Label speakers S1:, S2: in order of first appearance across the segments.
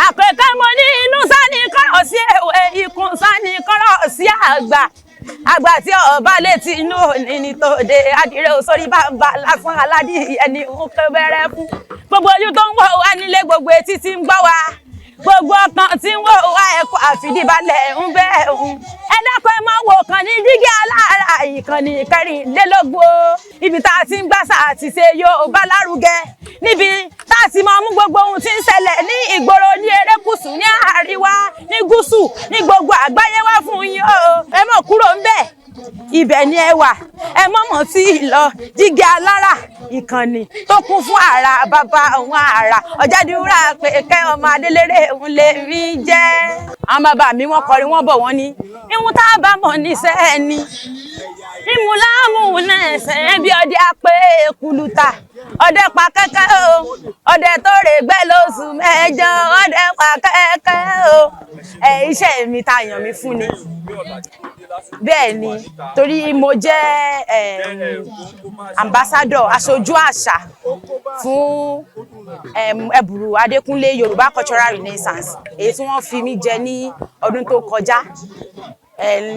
S1: Àpèkẹ́ mo ní inú sani kọ́rọ̀ sí èwe, ikùn sani kọ́rọ̀ sí àgbà. Àgbà tí ọba létí inú òní ní tòde adìrẹ òsórí bàbá lásán aládì ẹni ń ké bẹ̀rẹ̀ fún. Gbogbo ojú tó ń wò wá nílé, gbogbo etí tí ń gbọ́ wá, gbogbo ọkàn tí ń wò wá, ẹ̀kọ́ àfìdíbalẹ̀ ń bẹ́ ń. Ẹ dákun, ẹ máa wò kàn ní Jígí Alára, ìkànnì 24, ibi tá a ti ń gbàsà àti ṣe Yorùbá lárugẹ, níbi tá a ti máa mú gbogbo ohun tí ń ṣẹlẹ̀ ní ìgboro, ní erékùṣù, ní àríwá, ní gúúsù, ní gbogbo àgbáyé wá fún yín o. Ẹ mọ̀ kúrò ń bẹ̀, ibẹ̀ ni ẹ wà, ẹ mọ̀mọ́ tí ì lọ. Jígí Alára, ìkànnì tó kún fún àrà bàbá àwọn àrà. Ọ̀jẹ̀dúrà pé kẹ́ ọmọ adélérè ń lè rí jẹ́. Àwọn bàbá mi, wọ́n kọrin, wọ́n bọ̀, wọ́n ní ìhun tá a bá mọ̀ níṣẹ́ ẹni ìmúlámù náà sẹ́yìn bí ọdẹ apẹ́ kùlùtà, ọdẹ pa kẹ́kẹ́ o, ọdẹ tó rè gbẹ́ lóṣù 8, ọdẹ pa kẹ́kẹ́ o. Ẹ iṣẹ́ mi tá a yàn mí fún ni. Bẹ́ẹ̀ ni, torí mo jẹ́ ambassador, aṣojú àṣà fún Ẹ̀bùrú Adékúnlé Yorùbá Cultural Renaissance, èyí tí wọ́n fi mí jẹ ní ọdún tó kọjá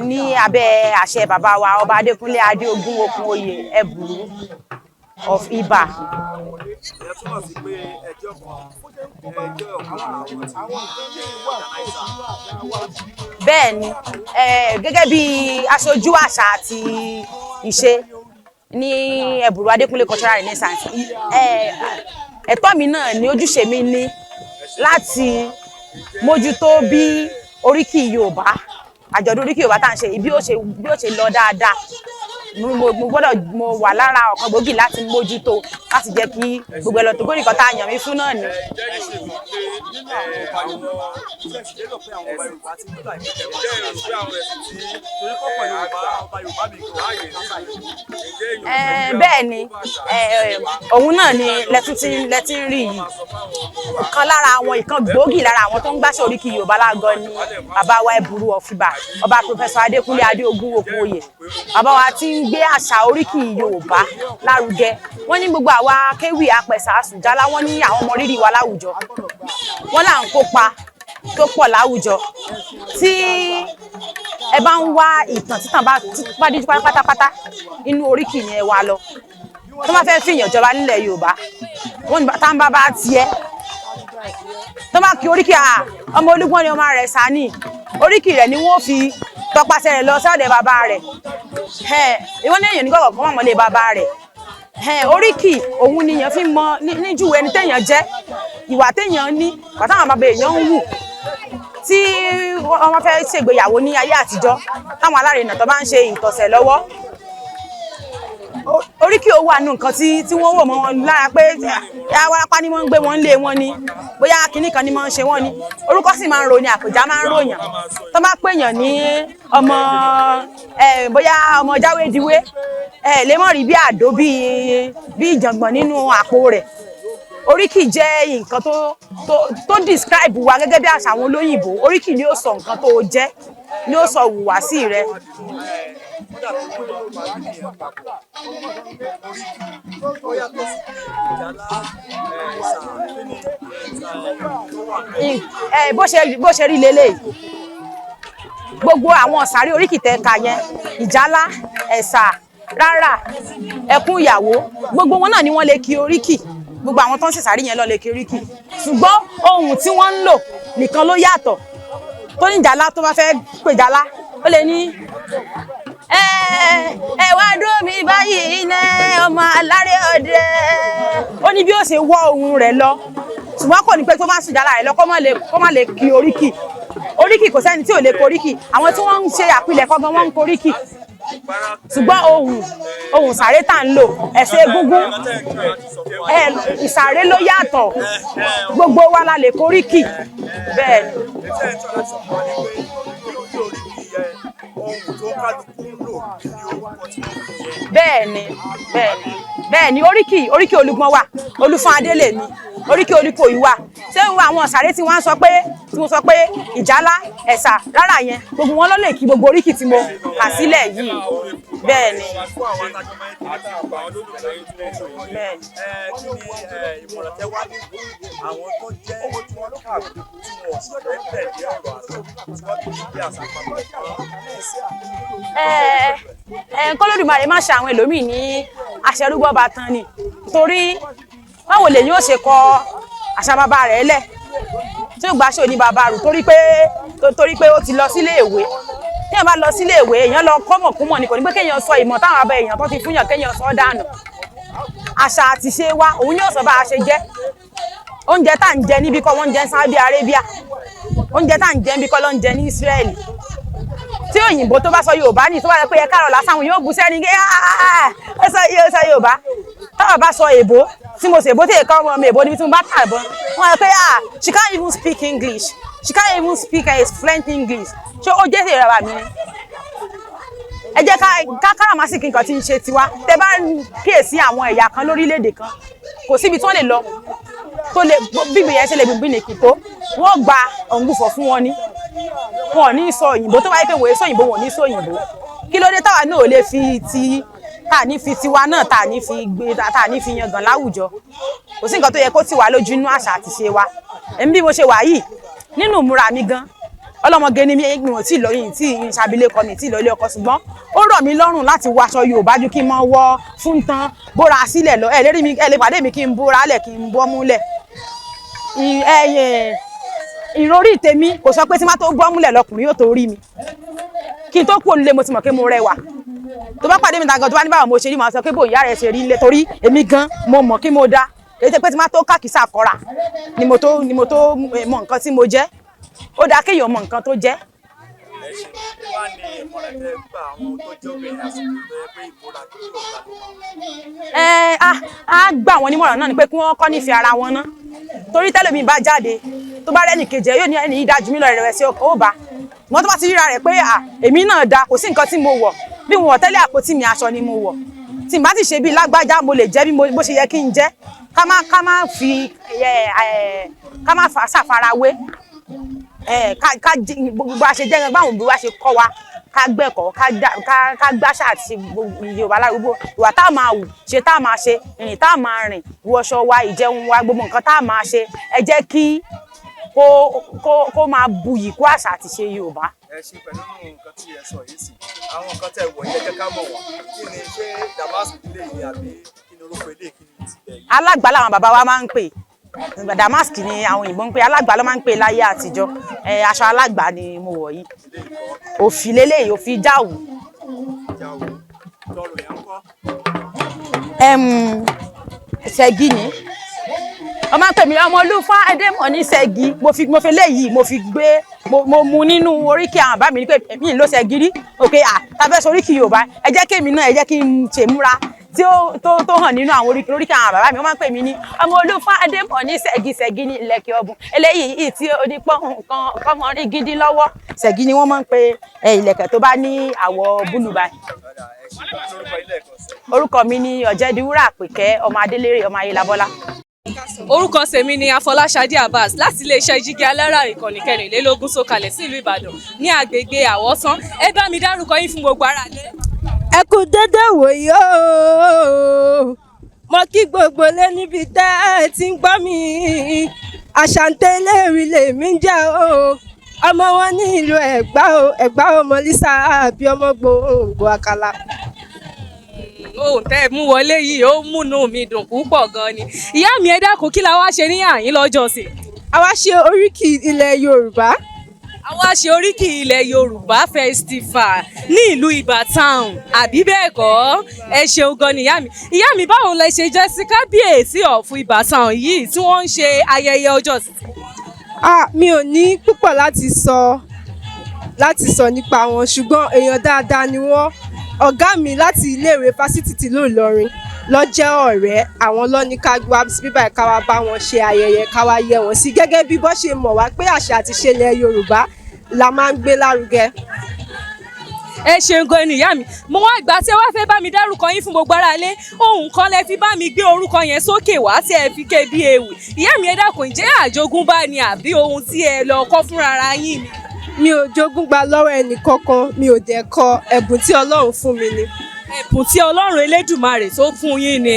S1: ní abẹ́ àṣẹ bàbá wa, Ọba Adékúnlé Adéogún Okun Oyè Ẹ̀bùrú of Ibà.
S2: Ìyẹn túmọ̀ sí pé ẹjọ́ kan, ẹjọ́ ọ̀kan lára àwọn tí wọ́n jẹ́ organizer.
S1: Bẹ́ẹ̀ ni, gẹ́gẹ́ bí aṣojú àṣà àti ìṣe ní Ẹ̀bùrú Adékúnlé Cultural Renaissance, ẹ̀tọ́ mi náà ní, ojúṣe mi ní láti mójútó bí oríkì Yorùbá, àjọ̀dún oríkì Yorùbá tá à ń ṣe yìí, bí ó ṣe lọ dáadáa. Mo gbọ́dọ̀, mo wà lára ọ̀kan gbòógì láti mójútó, láti jẹ́ kí gbogbo ẹ̀ lọ tó gbórí. Nǹkan tá a yàn mí fún náà ni.
S2: Ǹjẹ́ yìí ṣe mọ̀ pé àwọn ẹ̀sìn, ǹjẹ́ èrò pé àwọn ẹ̀sìn tí àgbà láàyè nílùú, ǹjẹ́ èèyàn
S1: Bẹ́ẹ̀ ni, òun náà ni lẹ́tí ń rí yìí. Ìkan lára àwọn, ìkan gbòógì lára àwọn tó ń gbàṣẹ oríkì Yorùbá lágọ́ ni bàbá wa Ẹ̀bùrú of Ìbà, Ọba Professor Adékúnlé Adéogún Okunoyè. Bàbá wa tí ń gbé àṣà oríkì Yorùbá lárugẹ. Wọ́n ní gbogbo àwa kéwì, apẹ̀sà, àsùnjálá, wọ́n ní àwọn ọmọ rírì wa láwùjọ, wọ́n là ń kópa tó pọ̀ láwùjọ. Tí ẹ bá ń wá ìtàn, títàn bá díjú pátápátá, inú oríkì ni ẹ wá lọ. Tó bá fẹ́ fìyàn jọba nílẹ̀ Yorùbá, wọ́n ní tá ń bá bá tiẹ̀, tó bá kí oríkì à ọmọ Olúgbọ́n ni, ọmọ rẹ̀ sani, oríkì rẹ̀ ni wọ́n fi tọpasẹ̀ rẹ̀ lọ sọ́dẹ̀ bàbá rẹ̀. Ìwọ́n ní èèyàn ní kọ̀ọ̀kan mọ̀ mọ́lé bàbá rẹ̀. Oríkì òun ni èèyàn fi mọ níjúwe ẹni téèyàn jẹ́, ìwà téèyàn ní, pàtàkì àwọn bàbá èèyàn ń wù. Tí wọ́n fẹ́ ṣègbéyàwó ní ayé àtijọ́, táwọn alárinà tó bá ń ṣe ìtọ̀sẹ̀ lọ́wọ́, oríkì ó wà nù nǹkan tí wọ́n wò mọ́ wọn lára pé wárápá ni wọ́n ń gbé wọn lé wọn ni, bóyá kinní kan ni wọ́n ń ṣe wọ́n ni. Orúkọ sì máa ń ro ni, àpèjá máa ń ròyàn. Tó bá pèèyàn ní ọmọ, bóyá ọmọ jáwédiwé, ẹ lè mọ̀ rí bí àdó bí ìjàngbọ̀n nínú àpò rẹ̀. Oríkì jẹ́ nǹkan tó describe wa gẹ́gẹ́ bí àṣà àwọn olóyìnbó. Oríkì ni ó sọ nǹkan tó jẹ́, ni ó sọ hùwàsí rẹ.
S2: Ó dàbí pé wọ́n máa ń ní ẹ̀ papọ̀. Oríkì ó yàtọ̀ sí ìjálá, ẹ̀sà kíni tó wà bẹ́ẹ̀.
S1: Bó ṣe rí leléyìí, gbogbo àwọn sàárè oríkì tẹ́ka yẹn, ìjálá, ẹ̀sà, rárá, ẹkún ìyàwó, gbogbo wọn náà ni wọ́n lè kí oríkì. Gbogbo àwọn tó ń ṣèṣàrí yẹn lọ lè kí oríkì, ṣùgbọ́n ohun tí wọ́n ń lò nìkan ló yàtọ̀. Tó ní ìjálá, tó bá fẹ́ pè jálá, ó lè ní ẹ ẹ wá dúró mi báyìí ní ọmọ aláré ọdẹ. Ó ní bí ó ṣe wọ́ ohùn rẹ̀ lọ, ṣùgbọ́n kò ní pé tó bá sùn jálá rẹ̀ lọ kó má lè kí oríkì. Oríkì, kò sẹ́ni tí ò lè koríkì. Àwọn tí wọ́n ń ṣe àpilẹ̀kọ gan, wọ́n ń koríkì, ṣùgbọ́n ohùn sàré tá ń lò, ẹ̀sẹ̀ egúngún, ẹ ìsàré ló yàtọ̀. Gbogbo wa la lè koríkì, bẹ́ẹ̀ ni.
S2: Ètò ẹ̀ ń tọ́ láti sọ fún wa ní pé kíkí oríkì yẹn, ohun tó kálukú ń lò ní orúkọ tí wọ́n fi jẹ́.
S1: Bẹ́ẹ̀ ni, oríkì Olúgbọ́n wà, Olúfọ́n Adélèmí, oríkì Olúkòyí wà. Ṣé àwọn ọ̀sàré tí wọ́n sọ pé, tí mo sọ pé Ìjálá, Ẹ̀sà, rárá yẹn, gbogbo wọn ló lè kí gbogbo oríkì tí mo kà sílẹ̀ yìí. Bẹ́ẹ̀ ni.
S2: Fún àwọn adájọ́ máa ń kiri àti àwọn olólùfẹ́ yìí tó ń sọ yìí.
S1: Bẹ́ẹ̀ ni.
S2: Kí ni ìmọ̀ràn tẹ́ wá ní àwọn tó jẹ́ tí wọ́n kàwé tí wọ́n sì fẹ́ tẹ̀lé ọ̀rọ̀ àṣà tí wọ́n ti gbé àṣà pamọ́?
S1: Ẹ k'Olódùmarè má ṣe àwọn ẹlòmíì ní aṣẹrúbọba tán ni, torí báwo lèyìn ó ṣe kọ àṣà bàbá rẹ̀ lẹ̀ tí ó gbàṣọ ní bàbá rù, torí pé ó ti lọ sílé ìwé? Tí èèyàn bá lọ sílé ìwé, èèyàn lọ kọ́mọ̀kúmọ̀ ni. Kò ní pé kéèyàn sọ ìmọ̀ táwọn abẹ èèyàn tó ti fúnyàn, kéèyàn sọ dànù. Àṣà àti ṣe wa, òun yóò sọ bá a ṣe jẹ́. Oúnjẹ tá à ń jẹ níbi kọ́ wọ́n ń jẹ ní Saudi Arabia, oúnjẹ tá à ń jẹ níbi kọ́ ló ń jẹ ní Israel. Tí òyìnbó tó bá sọ Yorùbá ní, tó bá yẹ pé ẹ káàrọ̀ lásán, àwọn yóò bú sẹ́ni gé. Ó sọ, yóò sọ Yorùbá. Táwọn bá sọ èbó, tí mo sèbó, tí èkó ọmọ mi èbó níbi tí mo bá tà bọ́n, wọ́n sọ pé, "Ah, she can't even speak English, she can't even speak a fluent English." Ṣé ó jẹ́ ìrẹ̀wà mi ni? Ẹ jẹ́ ká káràmásìkì nǹkan tí ń ṣe tiwa. Tẹ bá ń kíyèsí àwọn ẹ̀yà kan lórílẹ̀‐èdè kan, kò síbi tí wọ́n lè lọ tó lè bíbi yẹn ṣe lè gbìngbìn nìkì tó, wọ́n gba òǹgbùfọ̀ fún wọn ní, wọn ò ní sọ òyìnbó. Tó wáyé pé wòye sọ òyìnbó, wọn ò ní sọ òyìnbó. Kí ló dé táwa náà ò lè fi ti tá à ní fi tiwa náà, tá à ní fi gbé, tá à ní fi yangàn láwùjọ? Kò sí nǹkan tó yẹ kó tì wá lójú inú àṣà àti ṣe wa. Èmi bí mo ṣe wà yìí, nínú ìmúra mi gan, ọlọ́mọge ni mí. Mi ò tí ì lóyún, tí ì ṣàbílẹ̀kọ, mi tí ì lọ ilé ọkọ, ṣùgbọ́n ó rọ̀ mí lọ́rùn láti wọ aṣọ Yorùbá ju kí n máa wọ fún tán bóra sílẹ̀ lọ. Ẹ lérí mi, ẹ lè pàdé mi kí n bóra lẹ̀, kí n bọ́ múlẹ̀. Ìrírí tèmi kò sọ pé tí má tó bọ́ múlẹ̀ lọkùnrin yóò tó rí mi. Kí n tó kú òǹlé, mo ti mọ̀ pé mo rẹwà. Tó bá pàdé mi tàgàn, tó bá ní báwo mo ṣe rí, màá sọ pé bò ìyá rẹ̀ ṣe rí nílé, torí èmi gan mo mọ̀ kí mo dá. Èyí tẹ́ pé tí má tó kàkísà kọ́ra ni mo tó mọ nǹkan tí mo jẹ́. Ó dáa kéèyàn mọ nǹkan tó jẹ́.
S2: Ẹ ṣe. Kí wàá ní ìmọ̀ràn tẹ́ gbà àwọn tó jẹ́ obìnrin àsìkò tó yẹ pé ìmúra kí yóò gbà ló máa?
S1: Ẹ á gbà wọ́n nímọ̀ràn náà ni pé kí wọ́n kọ́ nífẹ̀ẹ́ ara wọn ná, torí tẹ́lẹ̀mí bá jáde, tó bá rẹ́nì kejì ẹ̀, yóò ní ẹni yìí dájú mí lọ, ìrẹ̀wẹ̀sì ọkàn ó bá wọ́n. Tó bá ti ríra rẹ̀ pé à, èmi náà da, kò sí nǹkan tí mo wọ̀, bí mo wọ̀ tẹ́lẹ̀, àpótí mi aṣọ ni mo wọ̀, tí n bá ti ṣe bí lágbájá, mo lè jẹ́ bí bó ṣe yẹ kí n jẹ́. Ká má fi ẹ ẹ ká má fà ṣàfarawé ẹ, ká gbogbo a ṣe jẹ́ báwọn òbí wa ṣe kọ́ wa, ká gbẹ̀kọ́, ká gbáṣà àti gbogbo Yorùbá lárugbo. Ìwà tá a máa wù, ṣe tá a máa ṣe, ìrìn tá a máa rìn, wọṣọ wa, ìjẹun wa, gbogbo nǹkan tá a máa ṣe, ẹ jẹ́ kí kó máa buyì kó àṣà àti ṣe Yorùbá.
S2: Ẹ ṣe. Pẹ̀lú nǹkan tí ẹ sọ yìí sí, àwọn nǹkan tẹ́ wọ̀ yẹ, jẹ́ ká mọ̀ wọ́n. Kí ni? Ṣé damask lè ní, àbí kí ni orúkọ ilé, kí ni tibẹ̀ yìí?
S1: Alágbá làwọn bàbá wa máa ń pè. Damask ni àwọn òyìnbó ń pè, alágbá ló máa ń pè láyé àtijọ́. Ẹ aṣọ alágbá ni mo wọ̀ yìí.
S2: Ilé ìkọ́?
S1: Òfì lélẹ́yìí, òfì jáwù.
S2: Jáwó tọrọ yẹn ń kọ́?
S1: Ṣẹ́gi ni ọmọ ń pè mí, ọmọ olúfà ẹdẹmọ ní ṣẹ́gi. Mo fi léyìí, mo fi gbé, mo mu nínú oríkì àwọn bàbá mi ní pé èmi ń lo ṣẹ́gi rí òkè à tàbẹ́ sọ oríkì Yorùbá. Ẹ jẹ́ kémi náà, ẹ jẹ́ kí n ṣèmúra tí ó tó hàn nínú àwọn oríkì àwọn bàbá mi. Wọ́n máa ń pè mí ní ọmọ olúfà ẹdẹmọ ní ṣẹ́gi. Ṣẹ́gi ní ìlẹ̀kẹ̀ ọ̀bùn eléyìí tí onípọ̀ nǹkan kọ́mọrin gidi lọ́wọ́. Ṣẹ́gi ni wọ́n máa ń pe ìlẹ̀kẹ̀ tó bá ní àwọ̀ búlù báyìí.
S2: Ọ̀dà, ẹ ṣe. Lórúkọ ilé ẹ̀kọ́ sí.
S1: Orúkọ mi ní Ọ̀jẹ̀dìwúrà Àpèkẹ́, ọmọ Adélérè, ọmọ Ayélabọ́lá.
S3: Orúkọ tèmi ni Afọláṣadé Abbas láti iléeṣẹ́ Jígí Alára, ìkànnì 24 sọ̀kalẹ̀ sí ìlú Ìbàdàn ní agbègbè Àwọ̀tán. Ẹ bá mi dárúkọ yín fún gbogbo ará ilé.
S4: Ẹ kú dédé wòye o. Mo kí gbogbo lé níbi tẹ́ ẹ ti ń gbọ́ mi. Àṣàǹtẹ̀lẹ́rì lèmi ń jẹ́ o, ọmọ wọn ní ìlú Ẹ̀gbá o, Ẹ̀gbá ọmọ Lisa àbí ọmọ gbòǹgbò àkàlà.
S3: Ohun tẹ́ ẹ mú wọlé yìí, ó múnú mi dùn púpọ̀ gan ni. Ìyá mi, ẹ dákun, kí la wá ṣe ní àyín lọ́jọ́ sí?
S4: Àwa ṣe oríkì ilẹ̀ Yorùbá.
S3: A wá ṣe oríkì ilẹ̀ Yorùbá festival ní ìlú Ìbà town, àbí bẹ́ẹ̀ kọ́? Ẹ ṣeun gan ni, ìyá mi. Ìyá mi, báwo lẹ ṣe jẹ́ sí kábíyèsí of Ìbà town yìí tí wọ́n ń ṣe ayẹyẹ ọjọ́ sí?
S4: Ah, mi ò ní púpọ̀ láti sọ nípa wọn, ṣùgbọ́n èèyàn dáadáa ni wọ́n. Ọ̀gá mi láti iléèwé fásitì tìlú Ìlọrin lọ jẹ́ ọ̀rẹ́ àwọn ló ní ká wá bíbá, ká wá bá wọn ṣe ayẹyẹ, ká wá yẹ wọn sí gẹ́gẹ́ bí bọ́ ṣe mọ̀ wá pé àṣà àti ìṣe ilẹ̀ Yorùbá la máa ń gbé lárugẹ.
S3: Ẹ ṣeun gan ni, ìyá mi. Mo wá ìgbà tí ẹ wá fẹ́ bá mi dárúkọ yín fún gbogbo aráalé, ohun kan lẹ fi bá mi gbé orúkọ yẹn sókè wá tí ẹ fi ké bí ewì. Ìyá mi, ẹ dákun, ǹjẹ́ àjogúnbá ni àbí ohun tí ẹ lọ kọ́ fúnra yín ni?
S4: Mi ò jogún gba lọ́wọ́ ẹnì kankan, mi ò dẹ̀ kọ. Ẹ̀bùn tí Ọlọ́run fún mi ni.
S3: Ẹ̀bùn tí Ọlọ́run Elédùmarè tó fún yín ni.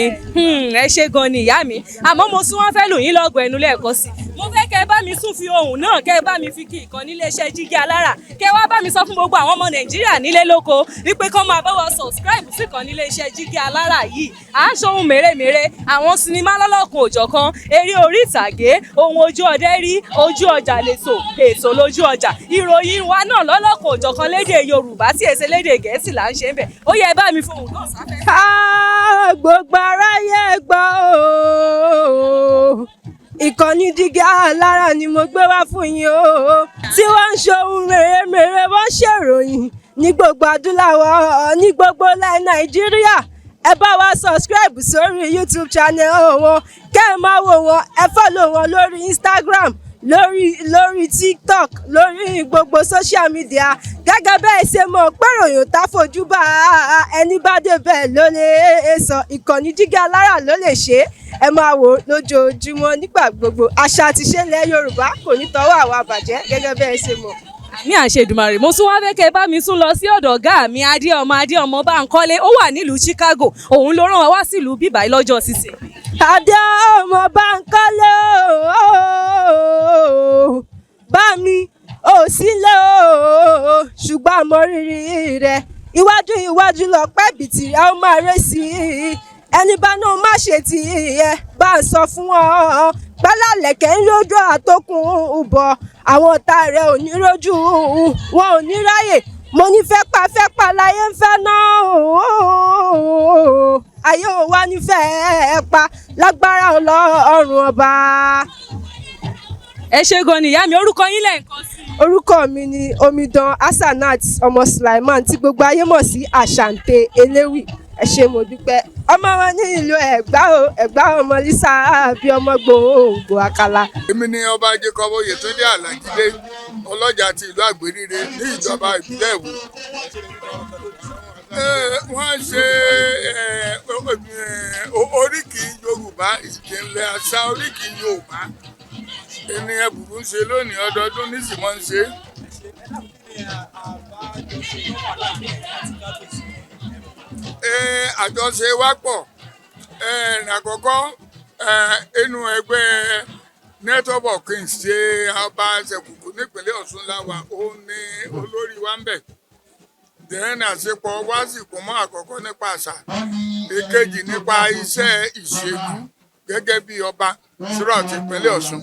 S3: Ẹ ṣé gan ni, ìyá mi. Àmọ́ mo tún wá fẹ́ lù yín lọ́gọ̀ ẹnu lẹ́ẹ̀kan sí. Mo fẹ́ kẹ́ ẹ bá mi tún fi ohùn náà, kẹ́ ẹ bá mi fi kí ìkànnì iléeṣẹ́ Jígí Alára, kẹ́ ẹ wá bá mi sọ fún gbogbo àwọn ọmọ Nàìjíríà nílé lóko wípé kán máa bá wa subscribe sí ìkànnì iléeṣẹ́ Jígí Alára yìí. À ń ṣohun mèremère, àwọn sinimá lọ́lọ́kan òjọ̀kan, eré orí ìtàgé, ohun ojú ọdẹ rí, ojú ọjà lètò, ètò lójú ọjà, ìròyìn wa náà lọ́lọ́kan òjọ̀kan lédè Yorùbá tí èsè lédè Gẹ̀ẹ́sì là ń ṣe ń bẹ̀. Ó yẹ, ẹ bá mi fohùn náà sáfẹ́.
S4: Ah, gbogbo aráyé gbọ́ ooo, ìkànnì Jígí Alára ni mo gbé wá fún yín o, tí wọ́n ń ṣohun mèremère, wọ́n ṣèròyìn ní gbogbo adúláwọ̀, ní gbogbo ilẹ̀ Nàìjíríà. Ẹ bá wa subscribe sórí YouTube channel wọn, kẹ́ ẹ máa wò wọ́n. Ẹ follow wọn lórí Instagram, lórí TikTok, lórí gbogbo social media. Gẹ́gẹ́ bẹ́ẹ̀ ṣe mọ̀ pé ròyìn tá fojú bá, ẹni bá débẹ̀ ló lè sọ. Ìkànnì Jígí Alára ló lè ṣe é. Ẹ máa wò ó lójoojúmọ́ nígbà gbogbo. Àṣà àti ìṣe ilẹ̀ Yorùbá kò ní tọwọ́ àwa bàjẹ́, gẹ́gẹ́ bẹ́ẹ̀ ṣe mọ̀.
S3: Àmì àṣẹ Èdùmàrè. Mo tún wá fẹ́ kẹ́ ẹ bá mi tún lọ sí ọ̀dọ̀ ọ̀gá mi, Adéọmọ, Adéọmọ Báńkọ́lé. Ó wà nílùú Chicago, òun ló rán wa wá sílùú bíbáyìí lọ́jọ́ sísè.
S4: Adé ọmọ Báńkọ́lé ooo, bá mi ò sílẹ̀ ooo, ṣùgbọ́n àmọ́ rírì rẹ̀. Iwájú iwájú lọ́pẹ́ bìtì ẹ ó máa ré sí i. Ẹni bá náà má ṣe ti ẹ bá ń sọ fún ọ pẹ́lálẹ̀kẹ́ ń lójú àtọkùn bọ̀, àwọn ọ̀tá rẹ̀ ò ní rójú, wọn ò ní ráyè. Mo ní fẹ́pà fẹ́pà láyé ń fẹ́ náà ooo, ayé ò wá nífẹ̀ẹ́ pa lágbára Ọlọ́run ọba.
S3: Ẹ ṣé gan ni, ìyá mi. Orúkọ yín lẹ́ẹ̀kan sí i?
S4: Orúkọ mi ni Omidan Hasanat ọmọ Sulaiman, tí gbogbo ayé mọ̀ sí Àṣàǹtẹ̀ Eléwì. Ẹ ṣé, mo dúpẹ́. Ọmọ wọn ní ìlú Ẹ̀gbá o, Ẹ̀gbá ọmọ Lisa bí ọmọ gbòǹgbò àkàlà.
S5: Èmi ni Ọba Jacob Oyètúndé Àlàjídé, ọlọ́jà ti ìlú Àgbèrire ní ìjọba ìbílẹ̀ Ìwó. Wọ́n ṣe oríkì Yorùbá, ìjìnlẹ̀ àṣà oríkì Yorùbá ẹni ẹ̀bùrú ń ṣe lónìí. Ọdọọdún nísì wọ́n ń ṣe.
S2: Ẹ dákun, kí ni àbájọṣe tó wà láàrin ẹ̀yin àti kábíyèsí?
S5: Àjọṣe wa pọ̀. Àkọ́kọ́, inú ẹgbẹ́ Network of Kings ṣe ọba Ṣẹ̀kùkù nípínlẹ̀ Ọ̀ṣun la wà, ó ní olórí wa ń bẹ̀. Then àṣepọ̀ wa sì kún mọ́ àkọ́kọ́ nípa àṣà, èkejì nípa iṣẹ́ ìṣèlú gẹ́gẹ́ bí ọba throughout ìpínlẹ̀ Ọ̀ṣun.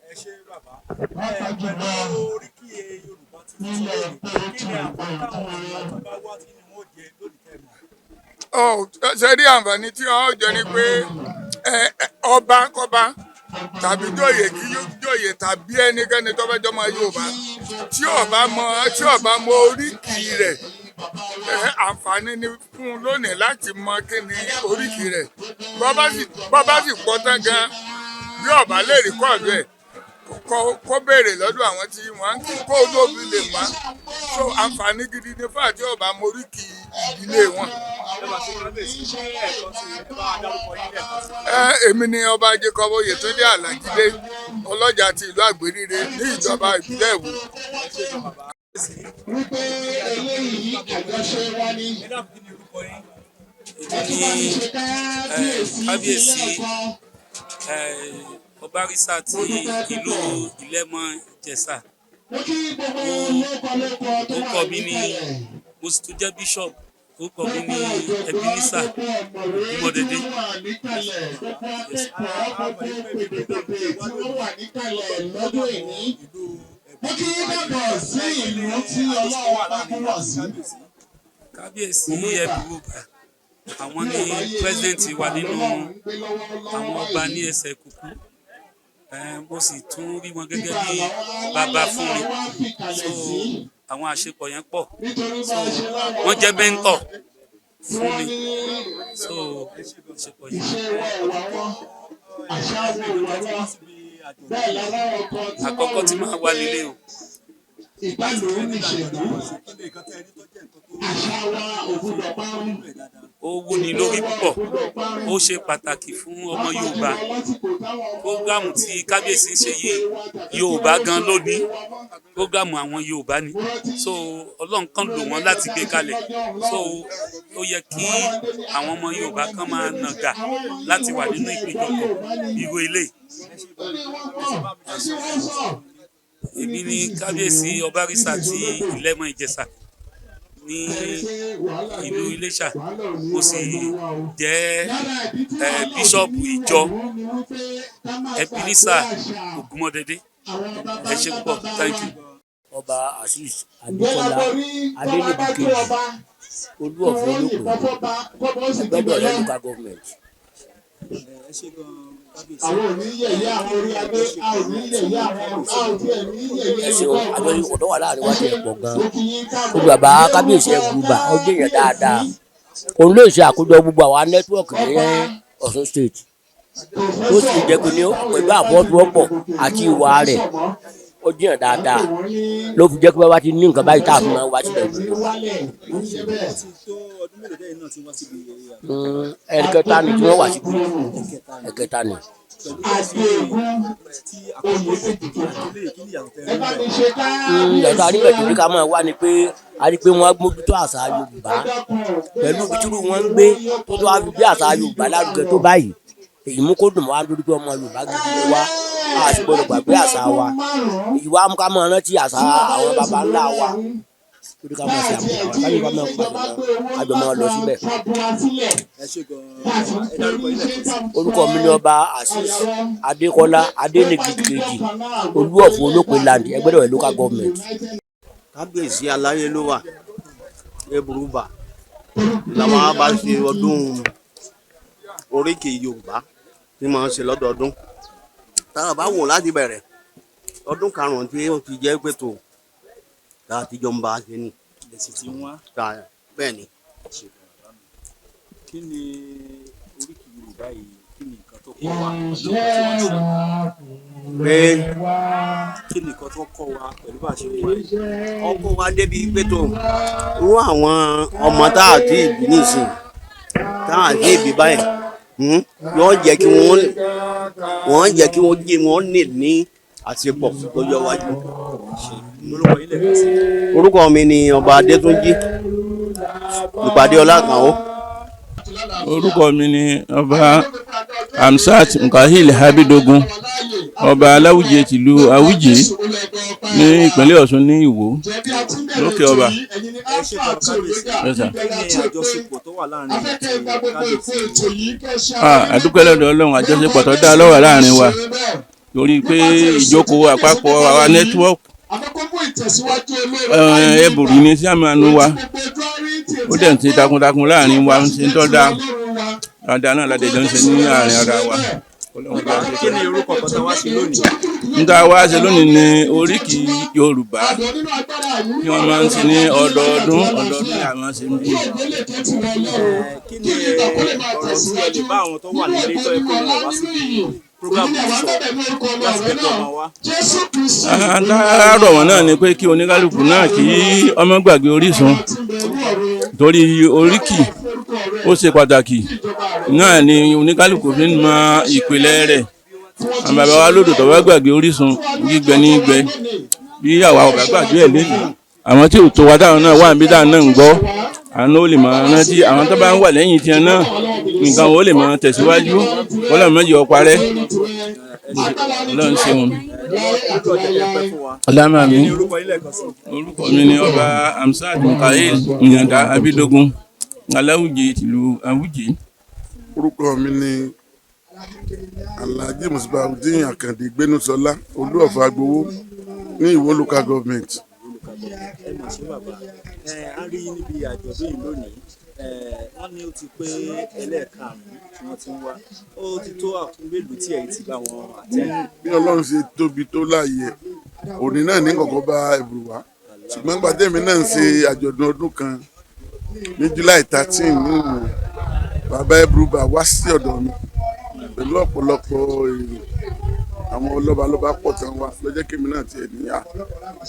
S2: Ẹ ṣé, bàbá. Ẹ pẹ̀lú oríkì Yorùbá tuntun lónìí, kí ni àǹfààní táwọn èèyàn tó bá wá, kí ni wọ́n jẹ lónìí tẹ́ mọ̀?
S5: Ọ ṣe rí, àǹfààní tí wọ́n jẹ ni pé ọba kọba tàbí jòyè kí jòyè tàbí ẹnikẹ́ni tó fẹ́ jọmọ Yorùbá tí ó bá mọ oríkì rẹ̀, àǹfààní ni fún un lónìí láti mọ kí ni oríkì rẹ̀. Bọ́ bá sì gbọ́ tán gan, bí ọba lè record ẹ̀, kó béèrè lọ́dọ̀ àwọn tí wọ́n ń kí kó tó fi lè mọ̀. So àǹfààní gidi ni fún àti ọba mọ oríkì ìdílé wọn.
S2: Ẹ bá ṣe, kábíyèsí, lẹ́ẹ̀kan sí, ẹ bá dárúkọ yín lẹ́ẹ̀kan sí.
S5: Èmi ni Ọba Jacob Oyètúndé Àlàjídé, ọlọ́jà ti ìlú Àgbèrire ní ìjọba ìbílẹ̀ Ìwó.
S2: Ẹ ṣé gan, bàbá.
S6: Wípé eléyìí àjọṣe wa ni.
S2: Ẹ dákun, kí ni orúkọ yín?
S6: Ẹ tún bá mi ṣe kábíyèsí.
S7: Kábíyèsí.
S6: Lẹ́ẹ̀kan.
S7: Ọbarísà ti ìlú Ìlẹ́mọ Ìjẹ̀ṣà.
S6: Mo kí gbogbo lóko lóko tó
S7: Orúkọ
S6: wà
S7: mi ni
S6: níkàlẹ̀.
S7: Mo sì tún jẹ́ bishop. Orúkọ mi ní Ebenezer Ògúnmọ́dédé.
S6: Tí wọ́n wà níkàlẹ̀ lọ́dún èní. Mo kí dàgbà sí ìlú tí Ọlọ́run bá kún wá sí.
S7: Kábíyèsí Ẹbùrúbà, àwọn ní president wa nínú àwọn ọba ní ẹsẹ̀ kúkú. Mo sì tún rí wọn gẹ́gẹ́ bí bàbá fún mi, so àwọn àṣepọ̀ yẹn pọ̀. So wọ́n jẹ́ mentor fún mi, so àṣepọ̀ yẹn. Àkọ́kọ́ tí màá wá lílé o. Ó wúni lórí púpọ̀, ó ṣe pàtàkì fún ọmọ Yorùbá. Prógrámù tí kábíyèsí ń ṣe yìí, Yorùbá gan ló ní prógrámù, àwọn Yorùbá ni. So Ọlọ́run kan lò wọ́n láti gbé kalẹ̀. So ó yẹ kí àwọn ọmọ Yorùbá kan máa nàgà láti wà nínú ìpéjọpọ̀ irú eléyìí. Èmi ni Kábíyèsí Ọbarísà ti Ìlẹ́mọ̀ Ìjẹ̀ṣà ní ìlú Iléṣà. Mo sì jẹ́ bíṣọ̀bù ìjọ Ebenezer Ògúnmọ́dédé. Ẹ ṣé púpọ̀, thank you.
S8: Ọba Azeez Adékọlá Adéníbi kejì, Olú of Olókùn, Ẹgbẹdọrẹ Local Government.
S2: Ẹ ṣé gan, kábíyèsí.
S6: Àwọn ò ní yẹ̀yẹ́ àwọn orí adé, a ò ní yẹ̀yẹ́ àwọn, a ò tiẹ̀ ní yẹ̀yẹ́.
S8: Ẹ ṣeun. Àjọṣepọ̀ tó wà láàrin wa ti ẹ̀ pọ̀ gan. Gbogbo bàbá kábíyèsí Ẹ̀bùrúbà, ó jẹ́ èèyàn dáadáa. Òun ló ṣe àkójọ gbogbo àwa network ní Ọ̀ṣun State, tó sì jẹ́ pé ní pẹ̀lú àfọwọ́sowọ́pọ̀ àti ìwà rẹ̀, ó jẹ́ èèyàn dáadáa, ló fi jẹ́ pé bàbá ti ní nǹkan báyìí tá a fi máa wá sílẹ̀ gbogbo.
S2: Ó ti tó ọdún mélòó tẹ́yìn náà ti wá síbi ayẹyẹ?
S8: Ẹ̀kẹta ni tí wọ́n wá síbi, ẹ̀kẹta ni.
S2: Pẹ̀lú ẹ̀sìn tí àkọ́kọ́ àti eléyìí, kí ni ìyàtọ̀ tẹ́ ẹ rí bẹ́ẹ̀?
S8: Ìyàtọ̀ àríwẹ̀ tó ní ká máa wá ni pé a rí pé wọ́n mójútó àṣà Yorùbá pẹ̀lú ibi tí wọ́n ń gbé, tó tó wá fi gbé àṣà Yorùbá lárugẹ tó báyìí. Èyí mú kó dùn mọ́ wá lórí pé ọmọ Yorùbá gidi ni wá, a sì gbọdọ̀ gbàgbé àṣà wa. Èyí wá mú ká máa rántí àṣà àwọn baba ńlá wa, torí ká máa ṣe àmúlò àwọn káyọ̀, ká máa pàdé ká jọ máa lọ síbẹ̀.
S2: Ẹ ṣé gan, ẹ dárúkọ yín lẹ́ẹ̀kan sí.
S8: Orúkọ mi ni Ọba Azeez Adékọlá Adéníbi kejì, Olú of Olópin Land, Ẹgbẹdọrẹ Local Government.
S9: Kábíyèsí aláyé ló wà Ẹ̀bùrúbà làwọn á bá ṣe ọdún oríkì Yorùbá tí máa ń ṣe lọ́dọọdún. Tá a bá wò láti bẹ̀rẹ̀, ọdún karùn-ún tí ó ti jẹ́ pé tó tá a ti jọ ń bá a ṣe ni.
S2: Lẹ̀sìn tí ń wá.
S9: Bẹ́ẹ̀ ni.
S2: Kí ni oríkì Yorùbá yìí? Kí ni nǹkan tó kọ́ wa pẹ̀lú nǹkan tí wọ́n ṣe?
S9: Pé
S2: Kí ni nǹkan tó kọ́ wa pẹ̀lú bá a ṣe ń wá yìí?
S9: Ọkọ wa débi pé tó irú àwọn ọmọ tá a ti bí nísìn, tá a ti bí báyìí, yóò jẹ́ kí wọ́n jẹ́ wọ́n ní àṣepọ̀ lọ́jọ́ iwájú.
S2: Orúkọ yín lẹ́ẹ̀kan sí.
S9: Orúkọ mi ni Ọba Adétúnjì Ìpàdé Ọlákànó.
S10: Orúkọ mi ni Ọba Hamsat Mukahil Abidogun, ọba Aláwùjẹ tìlú Àwùjẹ ní ìpínlẹ̀ Ọ̀ṣun ní Ìwó lókè ọba.
S2: Ẹ ṣé gan, kábíyèsí.
S10: Yes, sir.
S2: Kí ni àjọṣepọ̀ tó wà láàrin àti kábíyèsí?
S10: Ah, àdúpẹ́ lọ́dọ̀ Ọlọ́run. Àjọṣepọ̀ tó dá lọ́wọ́ láàrin wa, torí pé ìjókòó àpapọ̀ àwa network, Ẹ̀bùrú ní sàmánú wa, ó dẹ̀ ń ṣe takuntakun láàrin wa, ń ṣe ń tọ́ da dáadáa náà ládẹjọ́ ń ṣe ní àárín ara wa. Ọlọ́run bá ṣe.
S2: Kí ni orúkọ kan tá a wá ṣe lónìí?
S10: N tá a wá ṣe lónìí ni oríkì Yorùbá tí wọ́n máa ń ṣe ní ọdọọdún. Ọdọọdún ni àwọn ṣe ń bí.
S2: Kí ni ọ̀rọ̀ tí ẹ lè bá àwọn tó wà nílé tó yẹ kó wọn wá síbi program yìí sọ láti jẹ́ kí wọ́n máa wá?
S10: Tá a rọ̀ wọ́n náà ni pé kí oníkálukú náà kí ọmọ gbàgbé orísun, torí oríkì ó ṣe pàtàkì náà ni oníkálukú fi ń mọ ìpìlẹ̀ rẹ̀. Àwọn bàbá wa lòdò tó bá gbàgbé orísun, gbígbẹ ní gbẹ. Bí àwa ọ̀gá gbàgbé ẹ̀ lẹ́nu, àwọn tí ò tó wa táwọn náà wà níbi táwọn náà ń gbọ́, àwọn náà ó lè máa rántí. Àwọn tó bá ń wà lẹ́yìn tiẹ̀ náà, nǹkan wọn ó lè máa tẹ̀síwájú. Ọlọ́run méjì ọparẹ́. Ọlọ́run ṣeun. Ọlámà mi, orúkọ mi ni Ọba Hamsat Mukail Ìyàndá Abidogun, Aláwùjẹ tìlú Àwùjẹ.
S11: Orúkọ mi ni Alhaji Musbaudeen Akande Gbénúsọlá, Olú of Agbowó ní Ìwó Local Government.
S2: Ẹ mà ṣe, bàbá. Ẹ á rí yín níbi àjọ̀dún yìí lónìí. Ẹ wọ́n ní ó ti pé ẹlẹ́ẹ̀karùn-ún tí wọ́n ti ń wá. Ó ti tó àkókò mélòó tí ẹ̀yin ti bá wọn àtẹ?
S11: Bí Ọlọ́run ṣe tóbi tó láàyè, òní náà ní kọ̀kọ́ bá ẹ̀bùrù wá, ṣùgbọ́n gbàdémi náà ń ṣe àjọ̀dún ọdún kan ní July 13 ní Ìwó, bàbá Ẹ̀bùrùbà wá sí ọ̀dọ̀ mi pẹ̀lú ọ̀pọ̀lọpọ̀ èrò. Àwọn lọ́balọ́ba pọ̀ tán wá lọ́jọ́ kémi náà tiẹ̀ níyà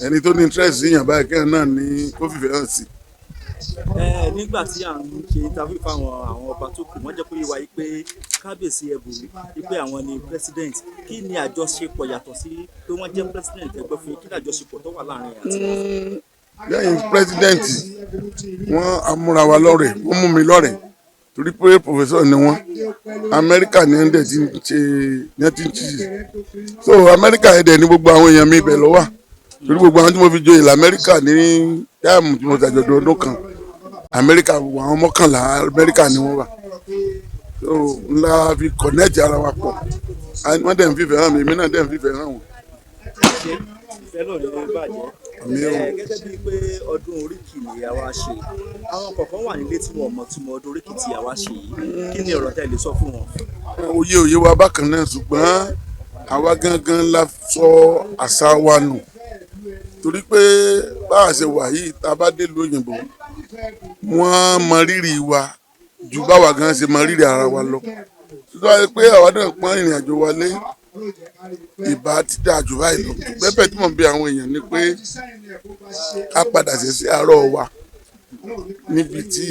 S11: ẹni tó ní interest yàn báyìí kẹ́hìn náà ní kó fìfẹ́ hàn sí.
S2: Ẹ nígbà tí à ń ṣe interview fáwọn àwọn ọba tó kù, wọ́n jẹ́ kó yé wa yìí pé kábíyèsí Ẹ̀bùrú yìí pé àwọn ni president. Kí ni àjọṣepọ̀, yàtọ̀ sí pé wọ́n jẹ́ president ẹgbẹ́ fún yín, kí ni àjọṣepọ̀ tó wà láàrin àti wọn?
S11: Lẹ́yìn president, wọ́n amúra wa lọ́rẹ̀, wọ́n mú mi lọ́rẹ̀ torí pé professor ni wọ́n. Amẹ́ríkà ní ẹ̀ńdẹ̀ ti ń ṣe ní ẹ̀ ti ń ṣe, so Amẹ́ríkà ẹ̀dẹ̀ ní gbogbo àwọn èèyàn mi ibẹ̀ ló wà, torí gbogbo àwọn tí mo fi joyè lamẹ́ríkà ní táàmù tí mo ṣàjọ̀dún ọdún kan Amẹ́ríkà, gbogbo àwọn 11 Amẹ́ríkà ni wọ́n wà. So ńlá fi connect ara wa pọ̀. Wọ́n dẹ̀ ń fìfẹ́ hàn mí, èmi náà dẹ̀ ń fìfẹ́ hàn wọ́n.
S2: Ṣé ìfẹ́ náà ní bàjẹ́?
S11: Àmín o.
S2: Ẹ gẹ́gẹ́ bíi pé ọdún oríkì ni àwa ṣe, àwọn kọ̀ọ̀kan wà nílé tí wọn mọ̀ túmọ̀ ọdún oríkì tí àwa ṣe yìí. Kí ni ọ̀rọ̀ tẹ́ lè sọ fún wọn?
S11: Òye òye wa bákan náà, ṣùgbọ́n àwa gangan la sọ àṣà wa nù, torí pé bá a ṣe wà yìí, tá a bá dé ìlú òyìnbó, wọ́n mọ rírì wa ju báwa gan ṣe mọ rírì ara wa lọ. Tó wáyé pé àwa náà pọ́n ìrìn àjò wa lé, ìbá ti dáa jù báyìí lọ. Bẹ́ẹ̀ tí mò ń bi àwọn èèyàn ni pé ká padà sí sí àárọ̀ wa níbi tí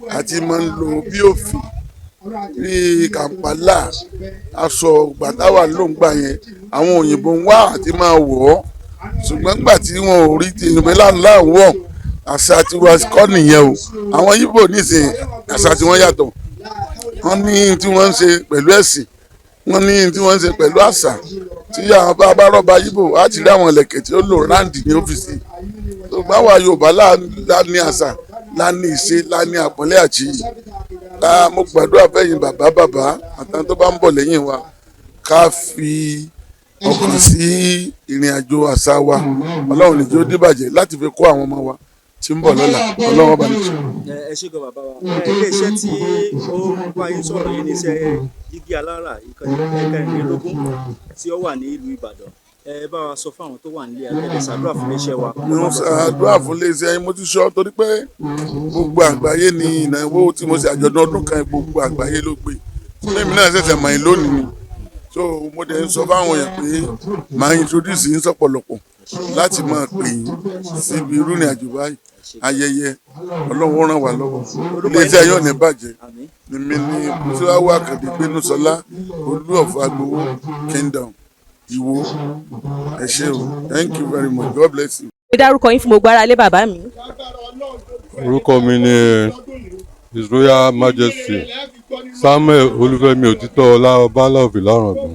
S11: a ti máa ń lo bí òfin bíi Kàǹpálà, aṣọ gbàtàwà ló ń gbà yẹn. Àwọn òyìnbó ń wá àti máa wọ̀ ọ́, ṣùgbọ́n gbà tí wọn ò rí ti òyìnbó ńláńlá wọ̀, àṣà tiwa kọ́ nìyẹn o. Àwọn Yíbò nísìnyí, àṣà tiwọn yàtọ̀. Wọ́n ní tí wọ́n ń ṣe pẹ̀lú ẹ̀sìn, wọ́n ní tí wọ́n ń ṣe pẹ̀lú àṣà. Tí àwọn bá bá rọ́ba Yíbò á ti rí àwọn ìlẹ̀kẹ̀ tí ó lò ráǹdì ní ọ́fíìsì tó bá wà. Yorùbá lá ní àṣà, lá ní ìṣe, lá ní àpọ́nlé àti iyì. Ká mo gbàdúrà fẹ́yìn bàbá bàbá àtàwọn tó bá ń bọ̀ lẹ́yìn wa, ká fi ọkàn sí ìrìn àjò àṣà wa. Ọlọ́run nìjó dìbàjẹ́ láti fi kó àwọn ọmọ wa tí ń bọ̀ lọ́la. Ọlọ́run ọba nìjó.
S2: Ẹ ṣé gan, bàbá wa. Ẹ ilé iṣẹ́ tí ó ń bá yín sọ̀rọ̀ yìí ní iṣẹ́ Jígí Alára, ìkànnì 24 tí ó wà ní ìlú Ìbàdàn. Ẹ bá wa sọ fún àwọn tó wà nílé akẹ́lẹ́, ṣàdúrà fún iléeṣẹ́ wa.
S11: Mo ṣàdúrà fún iléeṣẹ́ yín. Mo ti sọ torí pé gbogbo àgbáyé ni ìnáwó tí mo ṣe àjọ̀dún ọdún kan, gbogbo àgbáyé ló gbé. Mímí náà ṣẹ̀ṣẹ̀ mọ̀ yín lónìí ni, so mo dẹ̀ ń sọ fáwọn èèyàn pé màá introduce yín sọ̀pọ̀lọpọ̀ láti máa pè yín síbi irú ìrìn àjò báyìí, ayẹyẹ. Ọlọ́run ràn wá lọ́wọ́, iléeṣẹ́ yóò ní bàjẹ́. Mímí ní Mùsùlùmí Àkàndé Gbénúsọlá, Olú of Agbowó Kingdom, Ìwó. Ẹ ṣé o, thank you very much, God bless you.
S3: Ẹ dárúkọ yín fún gbogbo ará ilé, bàbá mi.
S12: Orúkọ mi ni His Royal Majesty Samuel Olúfẹ́mi Òtítọ́ Ọlá, Ọbańlá of Ìlá-Ọ̀ràngún.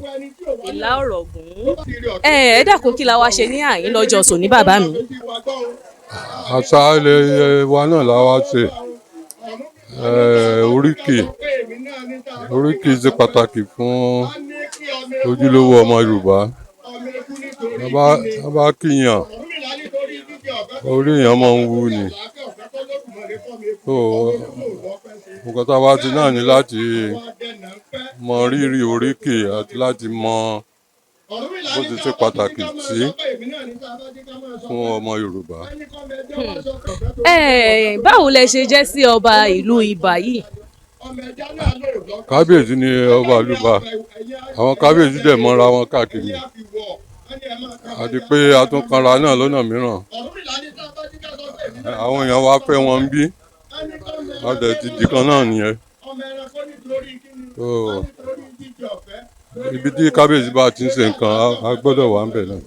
S3: Ìlá Ọ̀ràngún. Ẹ dákun, kí la wá ṣe ní àyín lọ́jọ́ sòní, bàbá mi?
S12: Àṣà ilẹ̀ wa náà la wá ṣe. Oríkì, oríkì ṣe pàtàkì fún ojúlówó ọmọ Yorùbá. Tá bá kíyàn, orí èèyàn máa ń wú ni. So nǹkan tá a wá ti náà ni láti mọ rírì oríkì àti láti mọ bó ti ṣe pàtàkì sí fún ọmọ Yorùbá.
S3: Ẹ báwo lẹ ṣe jẹ́ sí ọba ìlú Ibà yìí?
S12: Kábíyèsí ni ọba ìlú Ibà. Àwọn kábíyèsí dẹ̀ mọ́ra wọn káàkiri, àti pé a tún kanra náà lọ́nà mìíràn. Àwọn èèyàn wa fẹ́ wọn bí a dẹ̀ ti di kan náà nìyẹn. So ibi tí kábíyèsí bá ti ń ṣe nǹkan, a gbọ́dọ̀ wà ń bẹ̀ náà.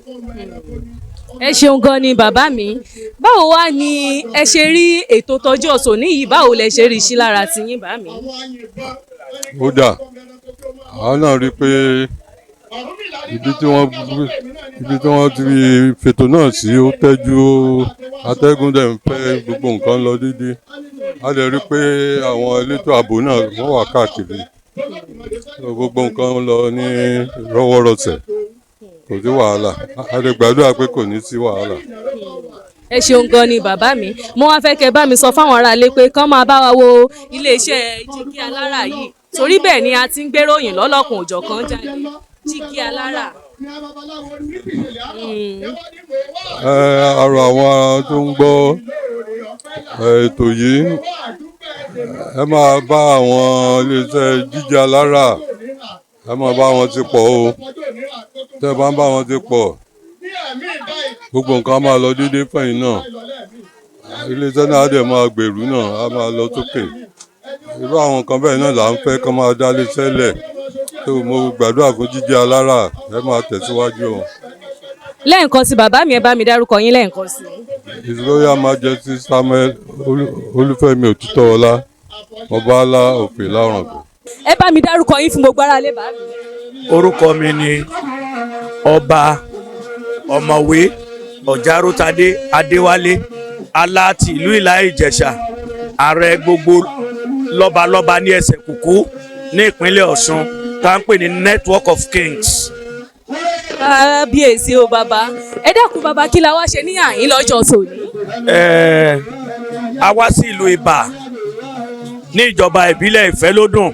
S3: Ẹ ṣeun gan ni, bàbá mi. Báwo wá ni ẹ ṣe rí ètò tọjọ́ sòní yìí? Báwo lẹ ṣe rí sí lára tiyín, bá mi?
S12: Ó dà, àwọn náà rí i pé ibi tí wọ́n ti fètò náà sí, ó tẹ́jú, atẹ́gùn dẹ̀ ń fẹ́, gbogbo nǹkan lọ dídí. A lè rí i pé àwọn elétò ààbò náà wọ́n wà káàkiri. So, gbogbo nǹkan lọ ní rọwọ́rọsẹ̀, kò sí wàhálà. A lè gbàdúrà pé kò ní sí wàhálà.
S3: Ẹ ṣeun gan ni, bàbá mi. Mo wá fẹ́ kẹ́ bá mi sọ fáwọn aráalé pé kán máa bá wa wo iléeṣẹ́ Jígí Alára yìí, torí bẹ́ẹ̀ ni a ti ń gbéròyìn lọ́lọ́kùn òjọ̀kan jáde. Jígí Alára.
S12: Ẹ àrò àwọn tó ń gbọ́ ètò yìí, ẹ máa bá àwọn iléeṣẹ́ Jígí Alára, Ẹ máa bá wọn ti pọ̀ o. Tẹ́ ẹ bá ń bá wọn ti pọ̀, gbogbo nǹkan á máa lọ déédéé fẹ̀yìn náà. Iléeṣẹ́ náà á dẹ̀ máa gbèrú náà, á máa lọ sókè. Irú àwọn nǹkan bẹ́ẹ̀ náà là ń fẹ́ kán máa dá iléeṣẹ́ lẹ̀. Tó mo gbàdúrà fún Jígí Alára, ẹ máa tẹ̀síwájú o.
S3: Lẹ́ẹ̀kan sí, bàbá mi, ẹ bá mi dárúkọ yín lẹ́ẹ̀kan sí.
S12: His Royal Majesty Samuel Olúfẹ́mi Òtítọ́ọlá, Ọbaálá Òfè Láràngún.
S3: Ẹ bá mi dárúkọ yín fún gbogbo ará ilé, bàbá mi.
S13: Orúkọ mi ni Ọba Ọ̀mọ̀wé Ọ̀járótadé Adéwálé Aláàtì ìlú Ìlá Ìjẹ̀ṣà, ààrẹ gbogbo lọ́balọ́ba ní ẹsẹ̀ kúkú ní ìpínlẹ̀ Ọ̀ṣun, tá à ń pè ní Network of Kings.
S3: Kábíyèsí o bàbá. Ẹ dákun bàbá, kí la wá ṣe ní àyín lọ́jọ́ tòní?
S13: A wá sí ìlú Ibà ní ìjọba ìbílẹ̀ Ìfẹ́lódùn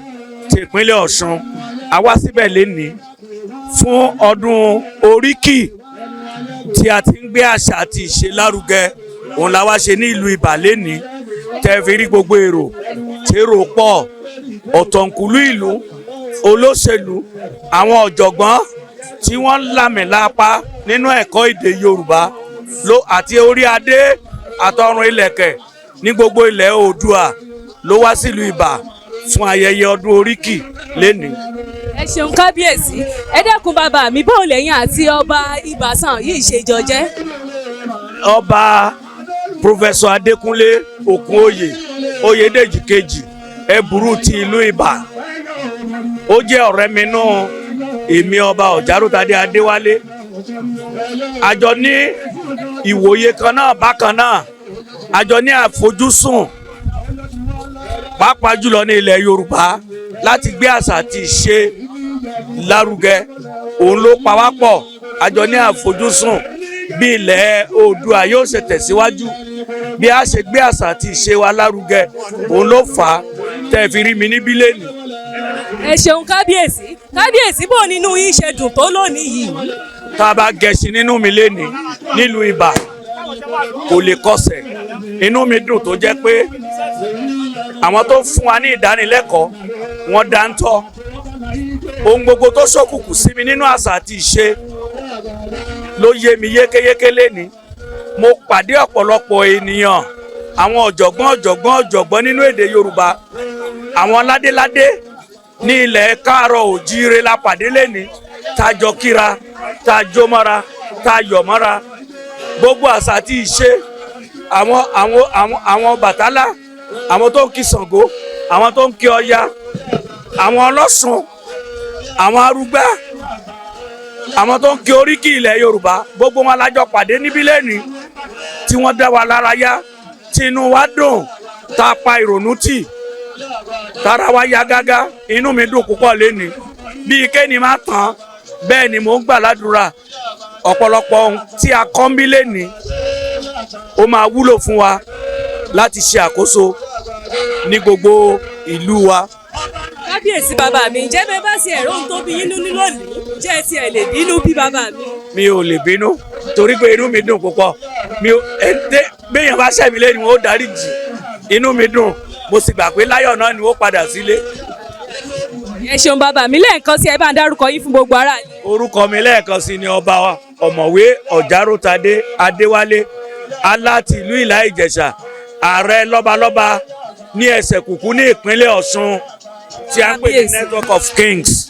S13: ti ìpínlẹ̀ Ọ̀ṣun. A wá síbẹ̀ lénìí fún ọdún oríkì tí a ti ń gbé àṣà àti ìṣe lárugẹ. Òun la wá ṣe ní ìlú Ibà lénìí tẹ́ fi rí gbogbo èrò tèrò pọ̀, ọ̀tọ̀ǹkùlú ìlú, olóṣèlú, àwọn ọ̀jọ̀gbọ́n tí wọ́n ń làmìlapa nínú ẹ̀kọ́ èdè Yorùbá ló àti orí adé àtọrun ilẹ̀kẹ̀ ní gbogbo ilẹ̀ Oòduà ló wá sílùú Ibà fún ayẹyẹ ọdún oríkì lénìí.
S3: Ẹ ṣeun kábíyèsí. Ẹ dákun bàbá mi, bóun lẹ́yìn àti ọba Ìbàsàn yìí ṣe jọ jẹ́?
S13: Ọba Professor Adékúnlé Òkúnòyè Oyèdèjì kejì, Ẹ̀bùrú ti ìlú Ibà, ó jẹ́ ọ̀rẹ́ mi nú èmi Ọba Ọ̀járótadé Adéwálé. Àjọ ní ìwòye kan náà bákan náà, àjọ ní àfojúsùn, pàápàá jùlọ ní ilẹ̀ Yorùbá, láti gbé àṣà àti ìṣe lárugẹ. Òun ló pa wá pọ̀. Àjọ ní àfojúsùn bí ilẹ̀ Oòduà yóò ṣe tẹ̀síwájú, bí a ṣe gbé àṣà àti ìṣe wa lárugẹ. Òun ló fà á tẹ́ fi rí mi níbí lẹ́nu.
S3: Ẹ ṣeun kábíyèsí. Kábíyèsí, bó nínú yín ṣe dùn tó lónìí yìí?
S13: Tá a bá gẹṣin nínú mi lénìí nílùú Ibà, kò lè kọsẹ̀. Inú mi dùn tó jẹ́ pé àwọn tó fún wa ní ìdánilẹ́kọ̀ọ́ wọn dáńtọ́. Ohun gbogbo tó ṣókùnkùn sí mi nínú àṣà àti ìṣe ló yé mi yékéyéké lénìí. Mo pàdé ọ̀pọ̀lọpọ̀ ènìyàn, àwọn ọ̀jọ̀gbọ́n ọ̀jọ̀gbọ́n ọ̀jọ̀gbọ́n nínú èdè Yorùbá, àwọn ládéládé ní ilẹ̀ káàárọ̀ òjíire la pàdé lénìí, tá a jọ kíra, tá a jó mọ́ra, tá a yọ̀ mọ́ra. Gbogbo àṣà àti ìṣe àwọn àwọn àwọn àwọn Bàtálá, àwọn tó ń kí Ṣàngó, àwọn tó ń kí Ọya, àwọn ọlọ́sùn, àwọn arúgbá, àwọn tó ń kí oríkì ilẹ̀ Yorùbá, gbogbo wọn la jọ pàdé níbí lẹ́nìí tí wọ́n dá wa lára yá, tí inú wa dùn, tá a pa ìrònú tì, tára wa ya gágá. Inú mi dùn púpọ̀ lẹ́nìí bíi kéènì má tán. Bẹ́ẹ̀ ni mò ń gbà ládùúrà, ọ̀pọ̀lọpọ̀ ohun tí a kọ́ ń bí lẹ́nìí ó máa wúlò fún wa láti ṣe àkóso ní gbogbo ìlú wa.
S3: Kábíyèsí bàbá mi, ǹjẹ́ bẹ́ẹ̀ bá ti ẹ̀rọ ohun tó bí yín nínú lónìí, ǹjẹ́ ẹ tiẹ̀ lè bínú bí bàbá mi?
S13: Mi ò lè bínú torí pé inú mi dùn púpọ̀. Mi ò ẹ dé béèyàn bá ṣẹ̀ mí lẹ́nu, ó dárí jì. Inú mi dùn, mo sì gbà pé láyọ̀ náà ni ó padà sílé.
S3: Ẹ ṣeun bàbá mi. Lẹ́ẹ̀kan sí, ẹ bá ń dárúkọ yín fún gbogbo ará ilé.
S13: Orúkọ mi lẹ́ẹ̀kan sí ni Ọba Ọ̀mọ̀wé Ọ̀járótadé Adéwálé Aláti ìlú Ìlá Ìjẹ̀ṣà, ààrẹ lọ́balọ́ba ní ẹsẹ̀ kùkú ní ìpínlẹ̀ Ọ̀ṣun tí a ń pè ní Network of Kings.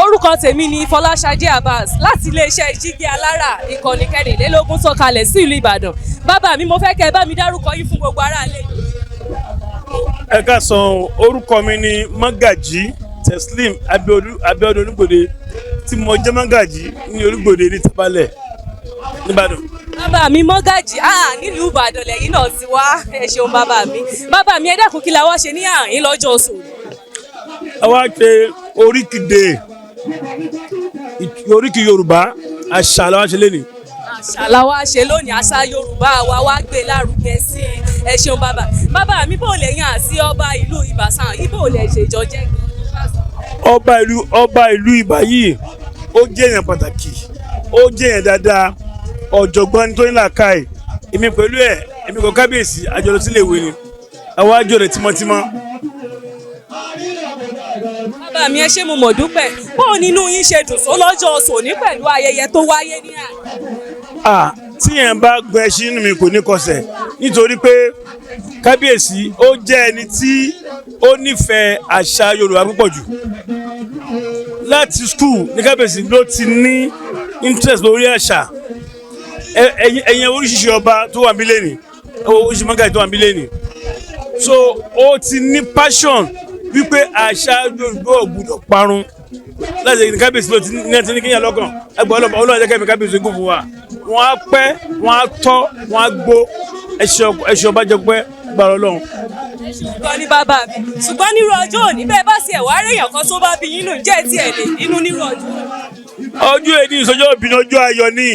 S3: Orúkọ tèmi ni Fọláṣadé Abbas láti iléeṣẹ́ Jígí Alára, ìkànnì 24 tó kalẹ̀ sí ìlú Ìbàdàn. Bàbá mi, mo fẹ́ kẹ́ ẹ bá mi dárúkọ yín fún gbogbo ará ilé.
S14: Ẹ káàsán o, orúkọ mi ni Mọ́gàjí Teslim Abiodun Olúgbòde, tí mo jẹ́ Mọ́gàjí ní Olúgbòde ní Tabalẹ̀ nìbàdàn.
S3: Bàbá mi Mọ́gàjí, nílùú Ìbàdàn lẹ́yìn náà ti wá. Ẹ ṣeun bàbá mi. Bàbá mi, ẹ dákun, kí la wá ṣe ní àárín lọ́jọ́ sòrò?
S14: A wá ṣe oríkì dé oríkì Yorùbá, àṣà la wá ṣe lénìí.
S3: Àṣà la wá ṣe lónìí, àṣà Yorùbá wa wá gbé lárugẹ sí i. Ẹ ṣeun bàbá. Bàbá mi, bò lẹ́yìn àti ọba ìlú Ìbàsàn yìí, bò lẹ ṣe jọ jẹ́?
S14: Ọba ìlú Ìbà yìí, ó jẹ́ èèyàn pàtàkì, ó jẹ́ èèyàn dáadáa, ọ̀jọ̀gbọ́n tó ní làákàyè. Èmi pẹ̀lú ẹ̀, èmi kò kábíyèsí, àjọ lọ sílé ìwé ni, àwa àjọ rẹ̀ tímọ́tímọ́.
S3: Bàbá mi, ẹ ṣé, mo mọ̀ dúpẹ́. Bóun nínú yín ṣe dùn tó lọ́jọ́ tòní pẹ̀lú ayẹyẹ tó wáyé ní àná?
S14: Ah, tí yẹn bá gun ẹṣin, inú mi kò ní kọsẹ̀, nítorí pé kábíyèsí ó jẹ́ ẹni tí ó nífẹ̀ẹ́ àṣà Yorùbá púpọ̀ jù. Láti school ní kábíyèsí ló ti ní interest lórí àṣà. Ẹ̀yin oríṣiríṣi ọba tó wà níbí lẹ́nìí, oríṣiríṣi mọ́gàjì tó wà níbí lẹ́nìí, so ó ti ní passion wípé àṣà Yorùbá ò gbúdọ̀ parun. Láti ní kábíyèsí ló ti ní ẹtí ní kéèyàn lọ́kàn ẹgbẹ́ ọlọ́pàá. Ọlọ́run jẹ́ kẹ́mi kábíyèsí gùn fún wa. Wọ́n á pẹ́, wọ́n á tọ́, wọ́n á gbó. Ẹṣin ọba jẹ pẹ́ gbàrọ̀ Ọlọ́run.
S3: Ṣùgbọ́n ní bàbá mi, ṣùgbọ́n nírú ọjọ́ òní, bẹ́ẹ̀ bá tiẹ̀ wá réèyàn kan tó bá bí yín nù, jẹ́ tiẹ̀ lè bínú nírú ọjọ́ òní?
S14: Ọjọ́ èdè ìsọjọ́ ìbínú, ọjọ́ ayọ̀ ni,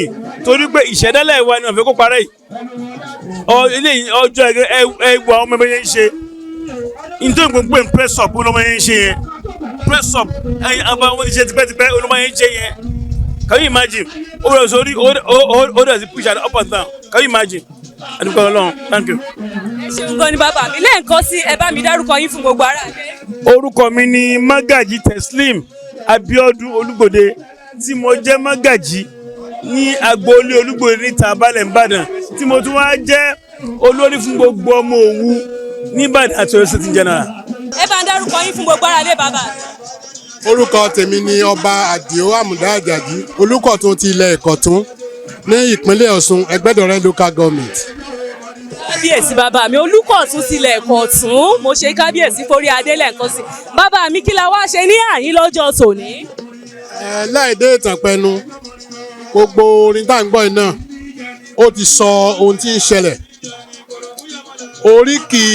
S14: torí pé ìṣẹ̀dálẹ̀ wa ni wọ́n fẹ́ kó parẹ́ yìí. Eléyìí ọjọ́ ẹwà ọmọ ẹgbẹ́ yẹn ń ṣe nítorí gbogbo pé press up olómọ yẹn ń ṣe yẹn, press up ẹyin àbá wọn ti ṣe tipẹ́tipẹ́, olómọ yẹn ń ṣe yẹn. Can you imagine? Ó rẹ̀ sórí, ó rẹ̀ sí push and up and down. Can you imagine? Adúgbò Ọlọ́run, thank you.
S3: Ẹ ṣeun gan ni, bàbá mi. Lẹ́ẹ̀kan sí, ẹ bá mi dárúkọ yín fún gbogbo ará ilé.
S14: Orúkọ mi ni Magaji Teslim Abiodun Olúgbòde, tí mo jẹ́ Magaji ní agboolé Olúgbòde níta Balẹ̀ Ìbàdàn, tí mo tún wá jẹ́ olórí fún gbogbo ọmọ Òwu nìbàdàn àti Ọ̀yọ́ State in general.
S3: Ẹ bá ń dárúkọ yín fún gbogbo ará ilé, bàbá mi.
S6: Orúkọ tèmi ni Ọba Àdìo Àmùdá Àjàdí, Olùkọ̀tún ti ilẹ̀ Ìkọ̀tún ní ìpínlẹ̀ Ọ̀ṣun, Ẹgbẹ́dọ̀rẹ́ Local Government.
S3: Kábíyèsí, bàbá mi, Olùkọ̀tún tilẹ̀ Kọ̀tún. Mo ṣe kábíyèsí forí adé lẹ́ẹ̀kan sí. Bàbá mi, kí la wá ṣe ní àyín lọ́jọ́ tòní?
S6: Ẹ láì dé ìtàn pẹnu, gbogbo orin tá à ń gbọ́ yìí náà, ó ti sọ ohun tí ń ṣẹlẹ̀. Oríkì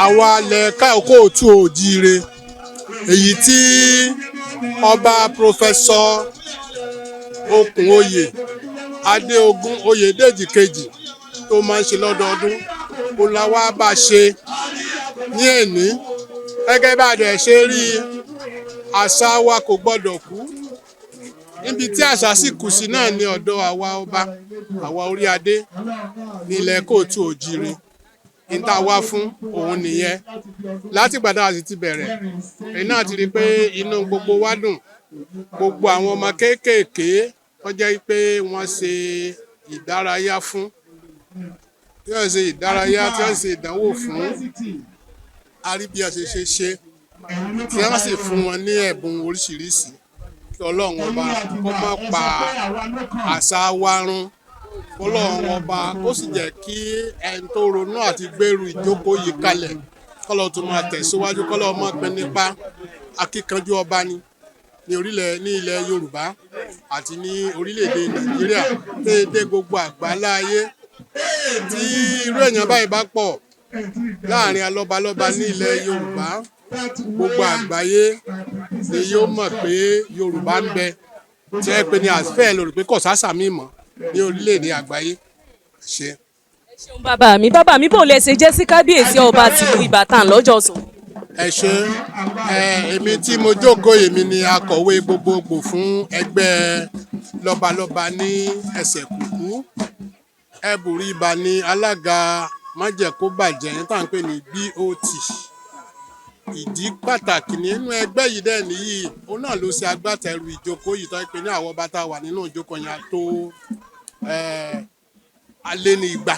S6: àwa ilẹ̀ káàkóòtù òjíire, èyí tí Ọba Professor Okùnoyè Adéogún Oyèdèjì kejì tó máa ń ṣe lọ́dọọdún, kó la wá bá ṣe ní èní. Gẹ́gẹ́ bá a dẹ̀ ṣe rí i, àṣà wa kò gbọ́dọ̀ kú. Níbi tí àṣà sì kù sí náà ní ọ̀dọ̀ àwa ọba, àwa orí adé ní ilẹ̀ kóòtù òjìrè. Ní tá a wá fún òun nìyẹn. Látìgbà tá a sì ti bẹ̀rẹ̀ èyí náà, ti rí i pé inú gbogbo wa dùn. Gbogbo àwọn ọmọ kéékèèké tó jẹ́ pé wọ́n ṣe ìdárayá fún, tí wọ́n ṣe ìdárayá, tí wọ́n ṣe ìdánwò fún, a rí bí a ṣe ṣe ṣe, tí wọ́n sì fún wọn ní ẹ̀bùn oríṣiríṣi. Kí Ọlọ́run Ọba kó má pa àṣà wa run, Ọlọ́run Ọba kó sì jẹ́ kí ẹni tó ronú àti gbèrú ìjókòó yìí kalẹ̀, kọ́lọ́ tó máa tẹ̀síwájú, kọ́lọ́ máa pín nípa akíkanjú ọba ni ní orílẹ̀, ní ilẹ̀ Yorùbá àti ní orílẹ̀-èdè Nàìjíríà, déédéé gbogbo àgbáńlá ayé. Tí irú èèyàn báyìí bá pọ̀ láàrin alọ́balọ́ba ní ilẹ̀ Yorùbá, gbogbo àgbáyé ni yóò mọ̀ pé Yorùbá ń bẹ, tí ẹ pé ní àfẹ́ lórí pé kò sásà mí mọ́ ní orílẹ̀-èdè àgbáyé ṣe.
S3: Ṣeun, bàbá mi. Bàbá mi, bò lẹ ṣe jẹ́ sí kábíyèsí ọba tìlú Ìbàdàn lọ́jọ́ sùn?
S6: Ẹ ṣe. Ẹ èmi tí mo jókòó, èmi ni akọ̀wé gbogbogbò fún ẹgbẹ́ lọ́balọ́ba ní ẹsẹ̀ kúkú. Ẹbùrí Ibà ní alága májẹ̀kóbàjẹ́ tá à ń pè ní BOT. Ìdí pàtàkì nínú ẹgbẹ́ yìí dẹ̀ nìyí, òun náà ló ṣe agbátẹrù ìjókòó yìí, tó ń pè ní àwọn ọba tá a wà nínú ìjókòó yẹn tó alẹ́ ní igba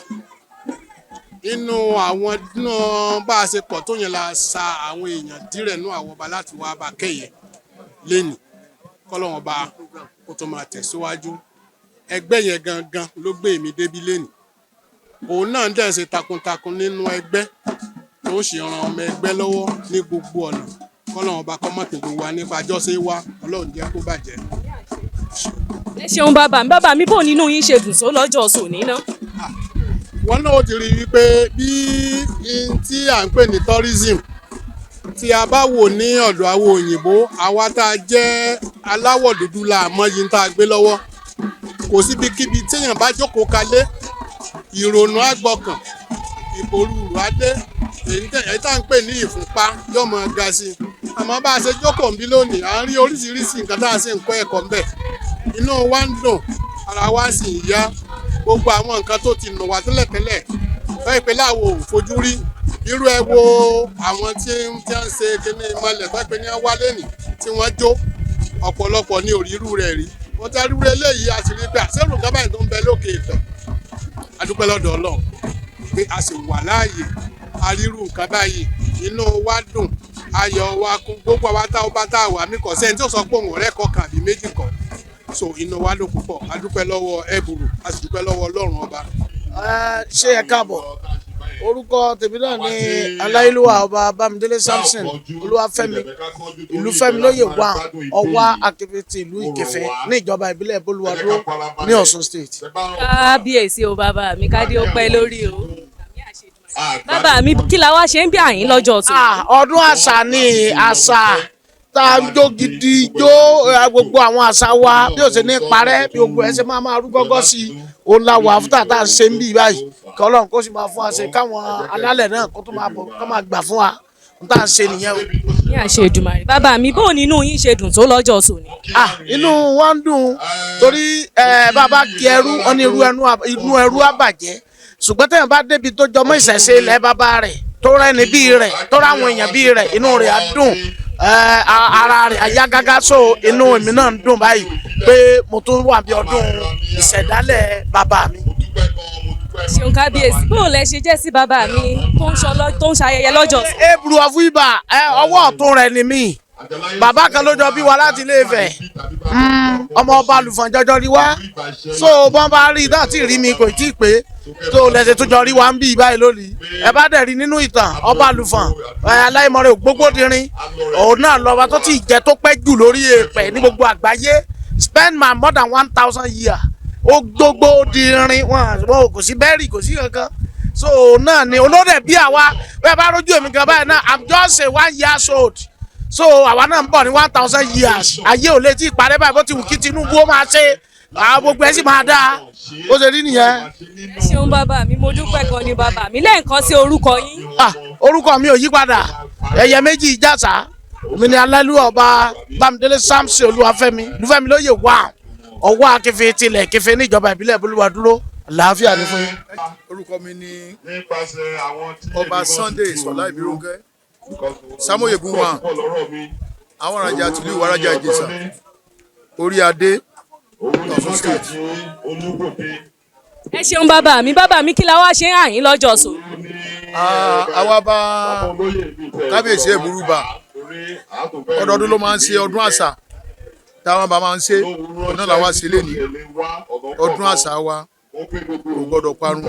S6: nínú àwọn náà. Bá a ṣe pọ̀ tó yẹn, la sa àwọn èèyàn dírẹ̀ nú àwọn ọba láti wá bá kẹ́yẹ lẹ́nìí, kọ́lọ́wọ́n bá kó tó máa tẹ̀síwájú. Ẹgbẹ́ yẹn gangan ló gbé èmi débí lẹ́nìí. Òun náà dẹ̀ ṣe takuntakun nínú ẹgbẹ́, tó sì ran ọmọ ẹgbẹ́ lọ́wọ́ ní gbogbo ọ̀nà. Kọ́lọ́wọ́n bá kọ́ mọ̀tò gbogbo wa nípa àjọṣe wa, Ọlọ́run jẹ́ kó bàjẹ́.
S3: Ẹ ṣeun, bàbá mi. Bàbá mi, bò nínú yín ṣe dùn só lọ́jọ́ sòní náà?
S6: Wọn náà ó ti rí i wípé bí n tí à ń pè ní tourism, tí a bá wò ní ọ̀dọ̀ àwọn òyìnbó, àwa tá a jẹ́ aláwọ̀ dúdú la mọyì tá a gbé lọ́wọ́. Kò síbikíbi téèyàn bá jókòó kalẹ̀, ìrònú àgbọkàn, ìpòrúurú adé, èyí tá à ń pè ní ìfúnpá yóò máa ga sí i. Àmọ́ bá a ṣe jókòó ń bí lónìí, à ń rí oríṣiríṣi nǹkan tá a ṣe ń kọ́ ẹ̀kọ́ ń bẹ̀. Inú wa ń dùn, ara wa sì ń yá. Gbogbo àwọn nǹkan tó ti nù wá tẹ́lẹ̀tẹ́lẹ̀ fẹ́ pé láwo ò fojú rí. Irú ẹ wo àwọn tí ń tí ń ṣe kíní ìmọ̀lẹ̀ tó pé ní wọ́n wálé nì tí wọ́n jó, ọ̀pọ̀lọpọ̀ ní òrírú rẹ̀ rí. Wọ́n ti rú eléyìí, a sì rí pé àṣẹ́rù nǹkan báyìí tó ń bẹ lókè ìtàn. A dúpẹ́ lọ́dọ̀ Ọlọ́run pé a sì wà láàyè a rírú nǹkan báyìí. Inú wa dùn, ayọ̀ wa kún. Gbogbo àwa tá ọba tá a wà mí kọ̀ sẹ́ni tí ó sọ pé òun ọ̀rẹ́ kọkàn àbí méjì kan. So inú wa dùn púpọ̀. A dúpẹ́ lọ́wọ́ Ẹ̀bùrù, a sì dúpẹ́ lọ́wọ́ Ọlọ́run ọba.
S15: Ṣé ẹ káàbọ̀. Orúkọ tèmi náà ni aláyélúwà Ọba Bámidélé Samson Olúwafẹ́mi Ìlúfẹ́mi lóye wà Ọwá activity ìlú Ìkẹfẹ́ ní ìjọba ìbílẹ̀ Bólúwadúró ní Ọ̀ṣun State.
S3: Kábíyèsí o bàbá mi, kádé ó pẹ́ lórí o. Bàbá mi, kí la wá ṣe ń bí àyín lọ́jọ́ tó?
S15: Ọdún àṣà ni, àṣà tá a jó gidi jó, gbogbo àwọn àṣà wa bí ó ṣe ní parẹ́, bí gbogbo ẹ̀ ṣe máa máa rú gọ́gọ́ sí i, òun la wà fún tàtà ṣe ń bí báyìí. Kí Ọlọ́run kó sì máa fún wa ṣe, káwọn alálẹ̀ náà kó tó máa bọ̀ kó máa gbà fún wa, n tá à ń ṣe nìyẹn o.
S3: Ní àṣẹ Èdùmàrè. Bàbá mi, bó nínú yín ṣe dùn tó lọ́jọ́ tòní?
S15: Inú wa ń dùn torí bàbá kí ẹrú wọn ní inú ẹrú á bàjẹ́, ṣùgbọ́n tẹ̀yàn bá débi tó jọmọ́ ìṣẹ̀ṣe ilẹ̀ bàbá rẹ̀, tó rẹ́ni bíi rẹ̀, tó ráwọn èèyàn bíi rẹ̀, inú rẹ̀ á dùn, ara rẹ̀ á yá gágá. So inú èmi náà ń dùn báyìí pé mo tún wà bí ọdún ìṣẹ̀dálẹ̀ bàbá mi.
S3: Ṣeun kábíyèsí, bó lẹ ṣe jẹ́ sí bàbá mi tó ń ṣayẹyẹ lọ́jọ́?
S15: Ebru of Iba, ọwọ́ ọ̀tún rẹ̀ ni mí. Bàbá kan ló jọ bí wa láti Ilé Ifẹ̀, ọmọ ọba Olùfọ̀n jọjọ rí wa. So bọ́n bá rí náà tí rí mi kò tí ì pé tó lẹ́sẹ̀ tó jọ rí wa ń bí báyìí lónìí. Ẹ bá dẹ̀ rí nínú ìtàn ọba Olùfọ̀n aláìmọ̀rẹ́ ògbógbòdìrín, òun náà lọ́ba tó ti jẹ́ tó pẹ́ jù lórí èèpẹ̀ ní gbogbo àgbáyé, spend my more than 1000 years. Ó gbogbo dirin wọn kò sí bẹ́ẹ̀rì, kò sí kankan. So náà ni olóde bí àwa bẹ́ẹ̀ bá rójú èmi kan báyìí náà, I'm just a 1 years old. So àwa náà ń bọ̀ ní 1000 years. Ayé ò lè tí ì parẹ́ báyìí, bó ti wù kí Tinubu ó máa ṣe, àwọn gbogbo ẹ̀ sì máa dáa, ó ṣe rí nìyẹn.
S3: Ẹ ṣeun bàbá mi, mo dúpẹ́ gan ni bàbá mi. Lẹ́ẹ̀kan sí, orúkọ yín?
S15: Orúkọ mi ò yí padà, ẹyẹ méjì ìjàsá mi ni alálùú Ọba Bámidélé Samson Olúwafẹ́mi Olúfẹ́mi lóye wà Ọwọ́ Akẹfẹ tilẹ̀ Kẹfẹ níjọba ìbílẹ̀ Bólúwadúró. Àlàáfíà ní fún yín.
S5: Orúkọ mi ni Ọba Sunday Sọlá Ìbírónkẹ́ Samoyegun wa, àwọn arajà tìlú Ìwàrajà Ìjẹ̀ṣà, orí adé Ọ̀ṣun State.
S3: Ẹ ṣeun bàbá mi. Bàbá mi, kí la wá ṣe ń àyín lọ́jọ́ sùn?
S5: Àwa bá kábíyèsí Ẹ̀bùrúbà. Ọdọọdún ló máa ń ṣe ọdún àṣà táwọn bá máa ń ṣe náà làwa ṣe lé ní ọdún àṣà wa kò gbọdọ̀ parun.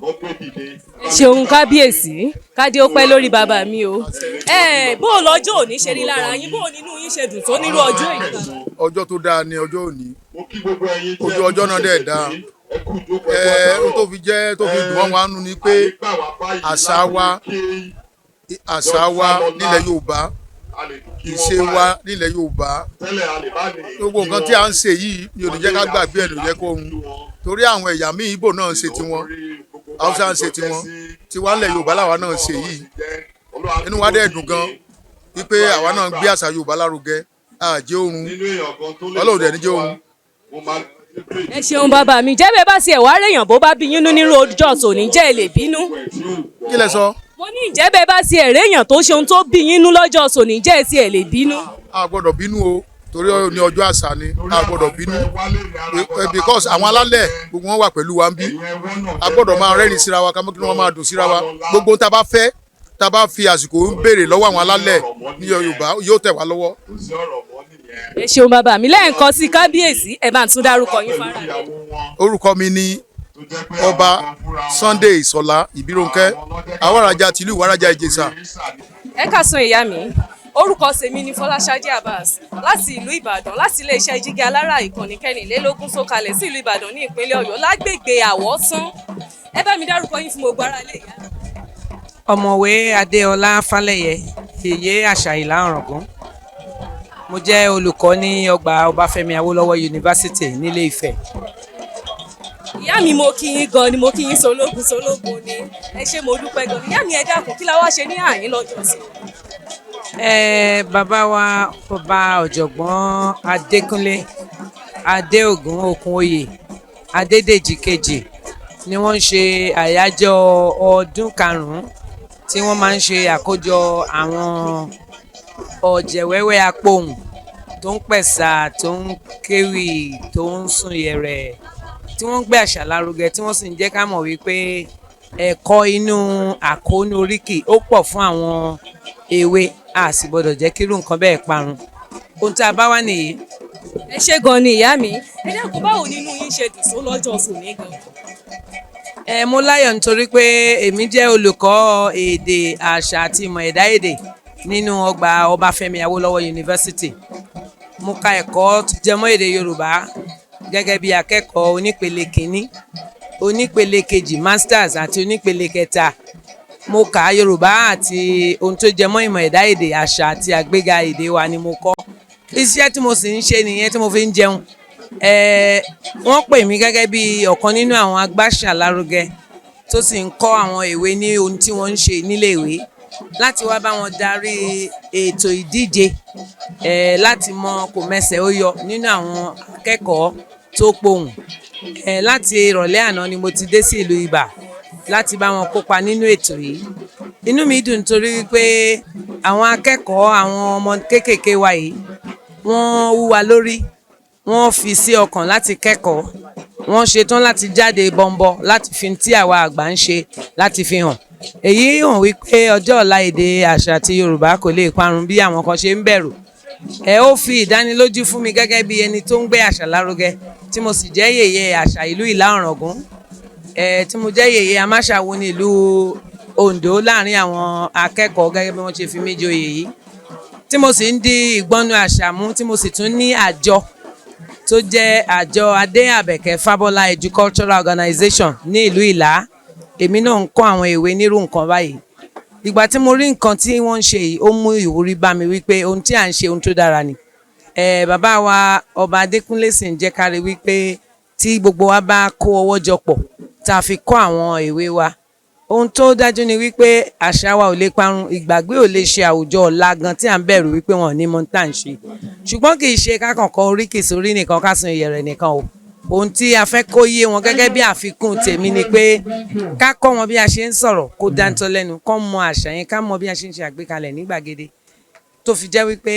S3: Ẹ ṣeun kábíyèsí, kádé ó pẹ́ lórí bàbá mi o. Ẹ bó o lọ́jọ́ òní ṣe rí lára yín, bó o nínú yín ṣe dùn tó nírú ọjọ́ yìí?
S5: Ọjọ́ tó dáa ni ọjọ́ òní, ojú ọjọ́ náà dẹ̀ dáa. Ẹ ohun tó fi jẹ́ tó fi dùn wọ́n wá nù ni pé àṣà wa nílẹ̀ Yorùbá, ìṣe wa nílẹ̀ Yorùbá, gbogbo nǹkan tí a ń ṣe yìí mi ò ní jẹ́ ká gbàgbé ẹ̀, ló jẹ́ kó run, torí àwọn ẹ̀yà míì, Ìgbò náà ń ṣe tiwọn, Haúsá ń ṣe tiwọn, tiwa nílẹ̀ Yorùbá làwa náà ń ṣe yìí. Inú wa dẹ̀ dùn gan wípé àwa náà ń gbé àṣà Yorùbá lárugẹ. Àjẹ́ òrun, Ọlọ́run dẹ̀ ní jẹ́ òrun.
S3: Ẹ ṣeun bàbá mi. Jẹ́ bẹ́ẹ̀ bá tiẹ̀ wá réèyàn bó bá bí yín nú nírú ọjọ́ tòní, jẹ́ ẹ lè bínú?
S5: Kí lẹ sọ?
S3: Mo ní ìjẹ́ bẹ́ẹ̀ bá tiẹ̀ réèyàn tó ṣe ohun tó bí yín nú lọ́jọ́ tòní, jẹ́ ẹ tiẹ̀ lè bínú?
S5: A gbọ́dọ̀ bínú o, torí ní ọjọ́ àṣà ni, a gbọ́dọ̀ bínú because àwọn alálẹ̀ gbogbo wọn wà pẹ̀lú wa ń bí. A gbọ́dọ̀ máa rẹ́rìn síra wa, ká mọ́ kí wọ́n máa dùn síra wa. Gbogbo tá a bá fẹ́, tá a bá fi àsìkò ń béèrè lọ́wọ́ àwọn alálẹ̀ ní Yorùbá, yóò tẹ̀ wá lọ́wọ́.
S3: Ẹ ṣeun bàbá mi. Lẹ́ẹ̀kan sí, kábíyèsí, ẹ bá ń tún dárúkọ yín fara.
S5: Orúkọ mi ni Ọba Sunday Ìsọ̀lá Ìbírónkẹ́, Awaraja tìlú Ìwàrajà Ìjẹ̀ṣà.
S3: Ẹ káàsán ìyá mi. Orúkọ tèmi ni Fọláṣadé Abbas láti ìlú Ìbàdàn, láti iléeṣẹ́ Jígí Alára, ìkànnì 24 tó kalẹ̀ sí ìlú Ìbàdàn ní ìpínlẹ̀ Ọ̀yọ́, lágbègbè Àwọ̀tán. Ẹ bá mi dárúkọ yín fún gbogbo ará ilé, ìyá mi.
S16: Ọ̀mọ̀wé Adéọlá Fálẹyẹ, yèyé àṣà ìlà Ọ̀ràngún. Mo jẹ́ olùkọ́ ní ọgbà Ọbáfẹ́mi Awólọ́wọ̀ Yunifásitì nílé Ifẹ̀.
S3: Ìyá mi, mo kí yín gan ni, mo kí yín sológun sológun ni. Ẹ ṣé, mo dúpẹ́ gan ni. Ìyá mi, ẹ dákun, kí la wá ṣe ní àyín lọ́jọ́ sí?
S16: Ẹ bàbá wa, Ọba Ọ̀jọ̀gbọ́n Adékúnlé Adéògùn Òkúnoyè Adédèjì kejì ni wọ́n ń ṣe àyájọ́ ọdún karùn-ún tí wọ́n máa ń ṣe àkójọ àwọn ọ̀jẹ̀wẹ́wẹ́ apohùn tó ń pẹ̀sà, tó ń kéwì, tó ń sùn yẹ̀rẹ̀, tí wọ́n ń gbé àṣà lárugẹ, tí wọ́n sì ń jẹ́ ká mọ̀ wípé ẹ̀kọ́ inú àkóónú oríkì ó pọ̀ fún àwọn èwe, a sì gbọ́dọ̀ jẹ́ kírú nǹkan bẹ́ẹ̀ parun. Ohun tá a bá wá nìyí.
S3: Ẹ ṣé gan ni ìyá mi. Ẹ dákun, báwo nínú yín ṣe dùn só lọ́jọ́ tòní gan?
S16: Ẹ mo láyọ̀ nítorí pé èmi jẹ́ olùkọ́ èdè, àṣà àti ìmọ̀ ẹ̀dá èdè nínú ọgbà Ọbáfẹ́mi Awólọ́wọ̀ University. Mo ka ẹ̀kọ́ tó jẹmọ́ èdè Yorùbá gẹ́gẹ́ bí akẹ́kọ̀ọ́ onípele kìíní, onípele kejì, masters, àti onípele kẹta. Mo kà Yorùbá àti ohun tó jẹmọ́ ìmọ̀ ẹ̀dá èdè, àṣà àti àgbéga èdè wa ni mo kọ́. Iṣẹ́ tí mo sì ń ṣe nìyẹn tí mo fi ń jẹun. Wọ́n pè mí gẹ́gẹ́ bí ọ̀kan nínú àwọn agbáṣàlárugẹ tó sì ń kọ́ àwọn èwe ní ohun tí wọ́n ń ṣe níléèwé láti wá bá wọn darí ètò ìdíje láti mọ kò mẹsẹ̀ ó yọ nínú àwọn akẹ́kọ̀ọ́ tó pohùn. Láti ìrọ̀lẹ́ àná ni mo ti dé sí ìlú Ibà láti bá wọn kópa nínú ètò yìí. Inú mi dùn nítorí wípé àwọn akẹ́kọ̀ọ́, àwọn ọmọ kéékèèké wa yìí, wọ́n wúwa lórí, wọ́n fi sí ọkàn láti kẹ́kọ̀ọ́, wọ́n ṣetán láti jáde bọ̀m̀bọ̀ láti fi tí àwa àgbà ń ṣe láti fi hàn. Èyí hàn wípé ọjọ́ ọ̀la èdè, àṣà àti Yorùbá kò lè parun bí àwọn kan ṣe ń bẹ̀rù. Ẹ ó fi ìdánilójú fún mi gẹ́gẹ́ bí ẹni tó ń gbé àṣà lárugẹ, tí mo sì jẹ́ yèyé àṣà ìlú Ìlá Ọ̀ràngún, ẹ tí mo jẹ́ yèyé amáṣàwo ní ìlú Oǹdó láàrin àwọn akẹ́kọ̀ọ́ gẹ́gẹ́ bí wọ́n ṣe fi mí joyè yìí, tí mo sì ń di ìgbọ́nu àṣà mú, tí mo sì tún ní àjọ tó jẹ́ àjọ Adé Àbẹ̀kẹ́ Fábọ́lá Educultural Organization ní ìlú Ìlá. Èmi náà ń kọ́ àwọn èwe nírú nǹkan báyìí. Ìgbà tí mo rí nǹkan tí wọ́n ń ṣe yìí, ó mú ìwúrí bá mi wípé ohun tí à ń ṣe, ohun tó dára ni. Bàbá wa Ọba Adékúnlé sì ń jẹ́ ká rí wípé tí gbogbo wa bá kó ọwọ́ jọ pọ̀ tá a fi kọ́ àwọn èwe wa, ohun tó dájú ni wípé àṣà wa ò lè parun, ìgbàgbé ò lè ṣe àwùjọ ọ̀la gan tí à ń bẹ̀rù wípé wọn ò ní mọ tá à ń ṣe. Ṣùgbọ́n kì í ṣe kákànkọ́ oríkì sórí nìkan, ká sun ìyẹ̀rẹ̀ nìkan o. Ohun tí a fẹ́ kó yé wọn gẹ́gẹ́ bí àfikún tèmi ni pé ká kọ́ wọn bí a ṣe ń sọ̀rọ̀ kó dáńtọ́ lẹ́nu, kọ́ mọ àṣà yẹn, ká mọ bí a ṣe ń ṣe àgbékalẹ̀ ní gbàgede, tó fi jẹ́ wípé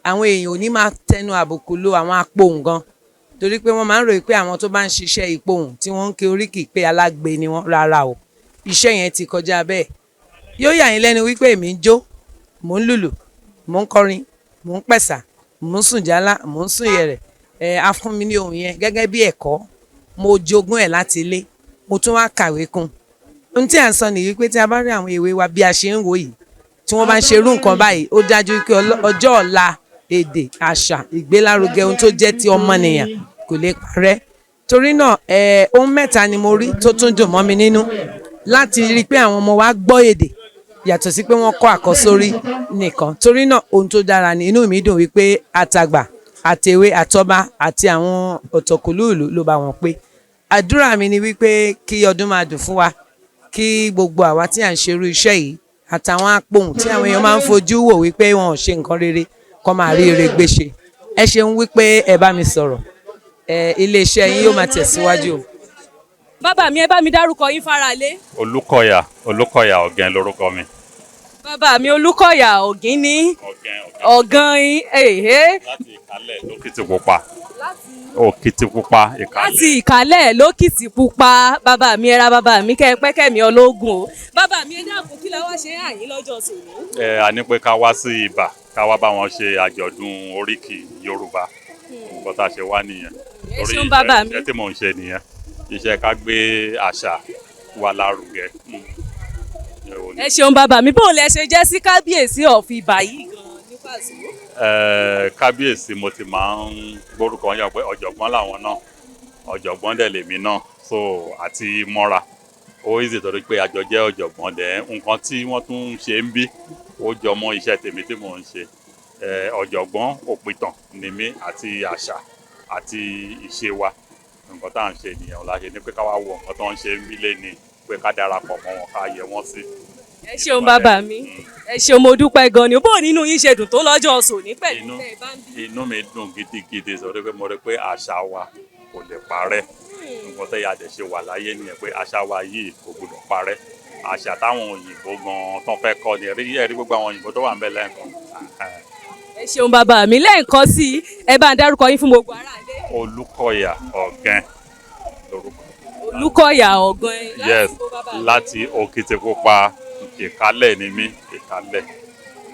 S16: àwọn èèyàn ò ní máa tẹnu àbùkù lo àwọn apohùn gan, torí pé wọ́n máa ń ròyìn pé àwọn tó bá ń ṣiṣẹ́ ìpohùn tí wọ́n ń ké oríkì pé alágbe ni wọ́n. Rárá o, iṣẹ́ yẹn ti kọjá bẹ́ẹ̀. Yóò yà yín lẹ́nu wípé èmi ń jó, mò ń lùlù, mò ń kọrin, mò ń pẹ̀sà, mò ń sùn jálá, mò ń sùn yẹ̀rẹ̀. Ẹ á fún mi ní ohun yẹn gẹ́gẹ́ bí ẹ̀kọ́, mo jogún ẹ̀ láti ilé, mo tún wá kàwé kún. Ohun tí à ń sọ nìyí pé tí a bá rí àwọn èwe wa bí a ṣe ń wò yìí, tí wọ́n bá ń ṣe irú nǹkan báyìí, ó dájú pé ọjọ́ ọ̀la èdè, àṣà, ìgbélárugẹ ohun tó jẹ́ ti ọmọnìyàn kò lè parẹ́. Torí náà, ẹ ohun mẹ́ta ni mo rí tó tún dùn mọ́ mi nínú láti rí i pé àwọn ọmọ wa gbọ́ èdè yàtọ̀ sí pé wọ́n kọ́ àkọ́sórí nìkan. Torí náà, ohun tó dára ni. Inú mi dùn wípé àtàgbà, àtèwe, àtọba àti àwọn ọ̀tọ̀kùlú ìlú ló bá wọn pé. Àdúrà mi ni wípé kí ọdún máa dùn fún wa, kí gbogbo àwa tí à ń ṣerú iṣẹ́ yìí àtàwọn apohùn tí àwọn èèyàn máa ń fojú wò wípé wọn ò ṣe nǹkan rere kó máa rí ire gbé ṣe. Ẹ ṣeun wípé ẹ bá mi sọ̀rọ̀. Ẹ iléeṣẹ́ yín yóò máa tẹ̀síwájú o.
S3: Bàbá mi, ẹ bá mi dárúkọ yín fáralé.
S17: Olúkọ̀yà, Olúkọ̀yà Ọ̀gẹ́n lórúkọ mi.
S3: Bàbá mi Olúkọ̀yà Ọ̀gín ní Ọ̀gán èhé.
S17: Láti Ìkálẹ̀ lÓkìtìpupa, Òkìtìpupa, Ìkálẹ̀.
S3: Láti Ìkálẹ̀ lÓkìtìpupa. Bàbá mi, ẹ ra bàbá mi, kẹ́ ẹ pẹ́ kẹ́mi ọlọ́gùn o. Bàbá mi, ẹ dákun, kí la wá ṣe àyín lọ́jọ́ tòní?
S17: Ẹ a ní pé ká wá sí Ibà, ká wá bá wọn ṣe àjọ̀dún oríkì Yorùbá. Nǹkan tá a ṣe wá nìyẹn.
S3: Ẹ ṣeun bàbá mi.
S17: Iṣẹ́ tí mò ń ṣe nìyẹn, iṣẹ́ ká gbé àṣà wa lárugẹ.
S3: Ẹ ṣeun bàbá mi. Bóun lẹ ṣe jẹ́ sí kábíyèsí of Ibà yìí gan-an ní pàṣẹ?
S17: Kábíyèsí, mo ti máa ń gbórúkọ yàn pé ọ̀jọ̀gbọ́n làwọn náà, ọ̀jọ̀gbọ́n dẹ̀ lèmi náà, so àti mọ́ra ó easy torí pé àjọ jẹ́ ọ̀jọ̀gbọ́n. Dẹ̀ nǹkan tí wọ́n tún ń ṣe ń bí, ó jọ mọ́ iṣẹ́ tèmi tí mò ń ṣe. Ọ̀jọ̀gbọ́n òpìtàn ni mí, àti àṣà àti ìṣe wa. Nǹkan tá à ń ṣe nìyẹn la ṣe ní pé ká wá wo nǹkan tó ń ṣe ń bí lé ní pé ká darapọ̀ mọ́ wọn, ká yẹ wọ́n sí.
S3: Ẹ ṣeun bàbá mi, ẹ ṣeun, mo dúpẹ́ gan ni. Bó nínú yín ṣe dùn tó lọ́jọ́ tòní pẹ̀lú tẹ́ ẹ bá ń bí?
S17: Inú mi dùn gidigidi sọ pé mo rí pé àṣà wa kò lè parẹ́. Nǹkan tẹ́ yà dẹ̀ ṣe wà láyé nìyẹn, pé àṣà wa yìí kò gbọdọ̀ parẹ́. Àṣà táwọn òyìnbó gan tán fẹ́ kọ́ ni. Ẹ̀rí ẹ̀rí gbogbo àwọn òyìnbó tó wà ń bẹ̀ lẹ́ẹ̀kan.
S3: Ẹ ṣeun bàbá mi. Lẹ́ẹ̀kan sí i, ẹ bá ń dárúkọ yín fún gbogbo ará ilé.
S17: Olúkọ̀yà Ọ̀gẹ́n lórúkọ.
S3: Olúkọ̀yà Ọ̀gẹ́n.
S17: Yes, láti Òkìtìpupa, Ìkálẹ̀ ni mí, Ìkálẹ̀.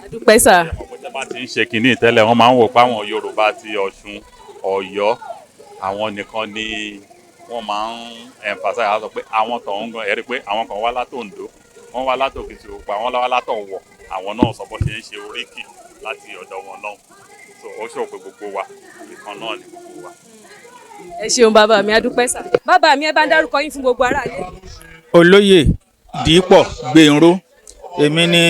S3: Àdúpẹ́ sà.
S17: Tó bá ti ń ṣe kínní tẹ́lẹ̀, wọ́n máa ń wò pé àwọn Yorùbá ti Ọ̀ṣun, Ọ̀yọ́, àwọn nìkan ni wọ́n máa ń emphasize. Á sọ pé àwọn tọ̀hún gan, ẹ̀rí pé àwọn kan wá látòǹdó, wọ́n wá látòkìtìpupa, wọ́n wá látọ̀wọ̀, àwọn náà sọ bó ṣe ń ṣe oríkì láti ọ̀dọ̀ wọn náà. So ó ṣòro pé gbogbo wa ìkan náà ni gbogbo wa.
S3: Ẹ ṣeun bàbá mi, adúpẹ́ sà. Bàbá mi, ẹ bá ń dárúkọ yín fún gbogbo ará ilé.
S18: Olóyè Dípọ̀ Gbénró, èmi ni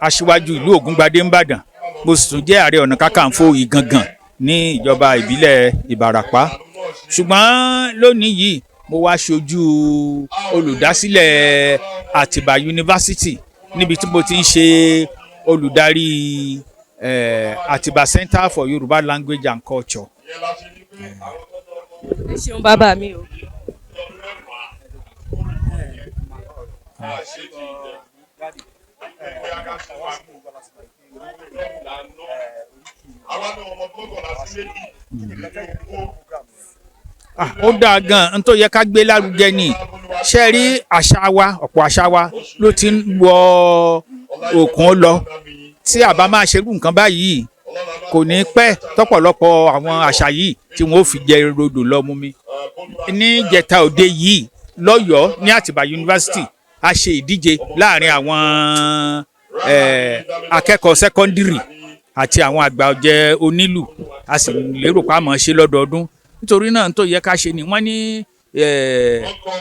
S18: aṣíwájú ìlú Ògúngbadé ńbàdàn. Mo sì tún jẹ́ Ààrẹ Ọ̀nà Kakanfò Ìgangan ní ìjọba ìbílẹ̀ Ìbàràpá. Ṣùgbọ́n lónìí yìí, mo wá ṣojú olùdásílẹ̀ Àtìbà Yunifásitì níbi tí mo ti ń ṣe olùdarí Àtìbà Center for Yorùbá Language and Culture.
S3: Ẹ ṣeun bàbá mi o.
S18: Ah, ó dáa gan-an. N tó yẹ ká gbé lárugẹ ni. Ṣe rí àṣà wa, ọ̀pọ̀ àṣà wa ló ti ń wọ òkun lọ. Tí a bá máa ṣerú nǹkan báyìí, kò ní pẹ́ tọ́pọ̀lọpọ̀ àwọn àṣà yìí tí wọ́n ó fi jẹ rodò lọ mú mi. Ní ìjẹta òde yìí lọ́yọ̀ọ́ ní Àtìbà Yunifásitì, a ṣe ìdíje láàrin àwọn akẹ́kọ̀ọ́ sẹ́kọ́ndírì àti àwọn àgbà ọ̀jẹ̀ onílù. A sì lérò pé a máa ṣe lọ́dọọdún. Nítorí náà, tó yẹ ká ṣe ni wọ́n ní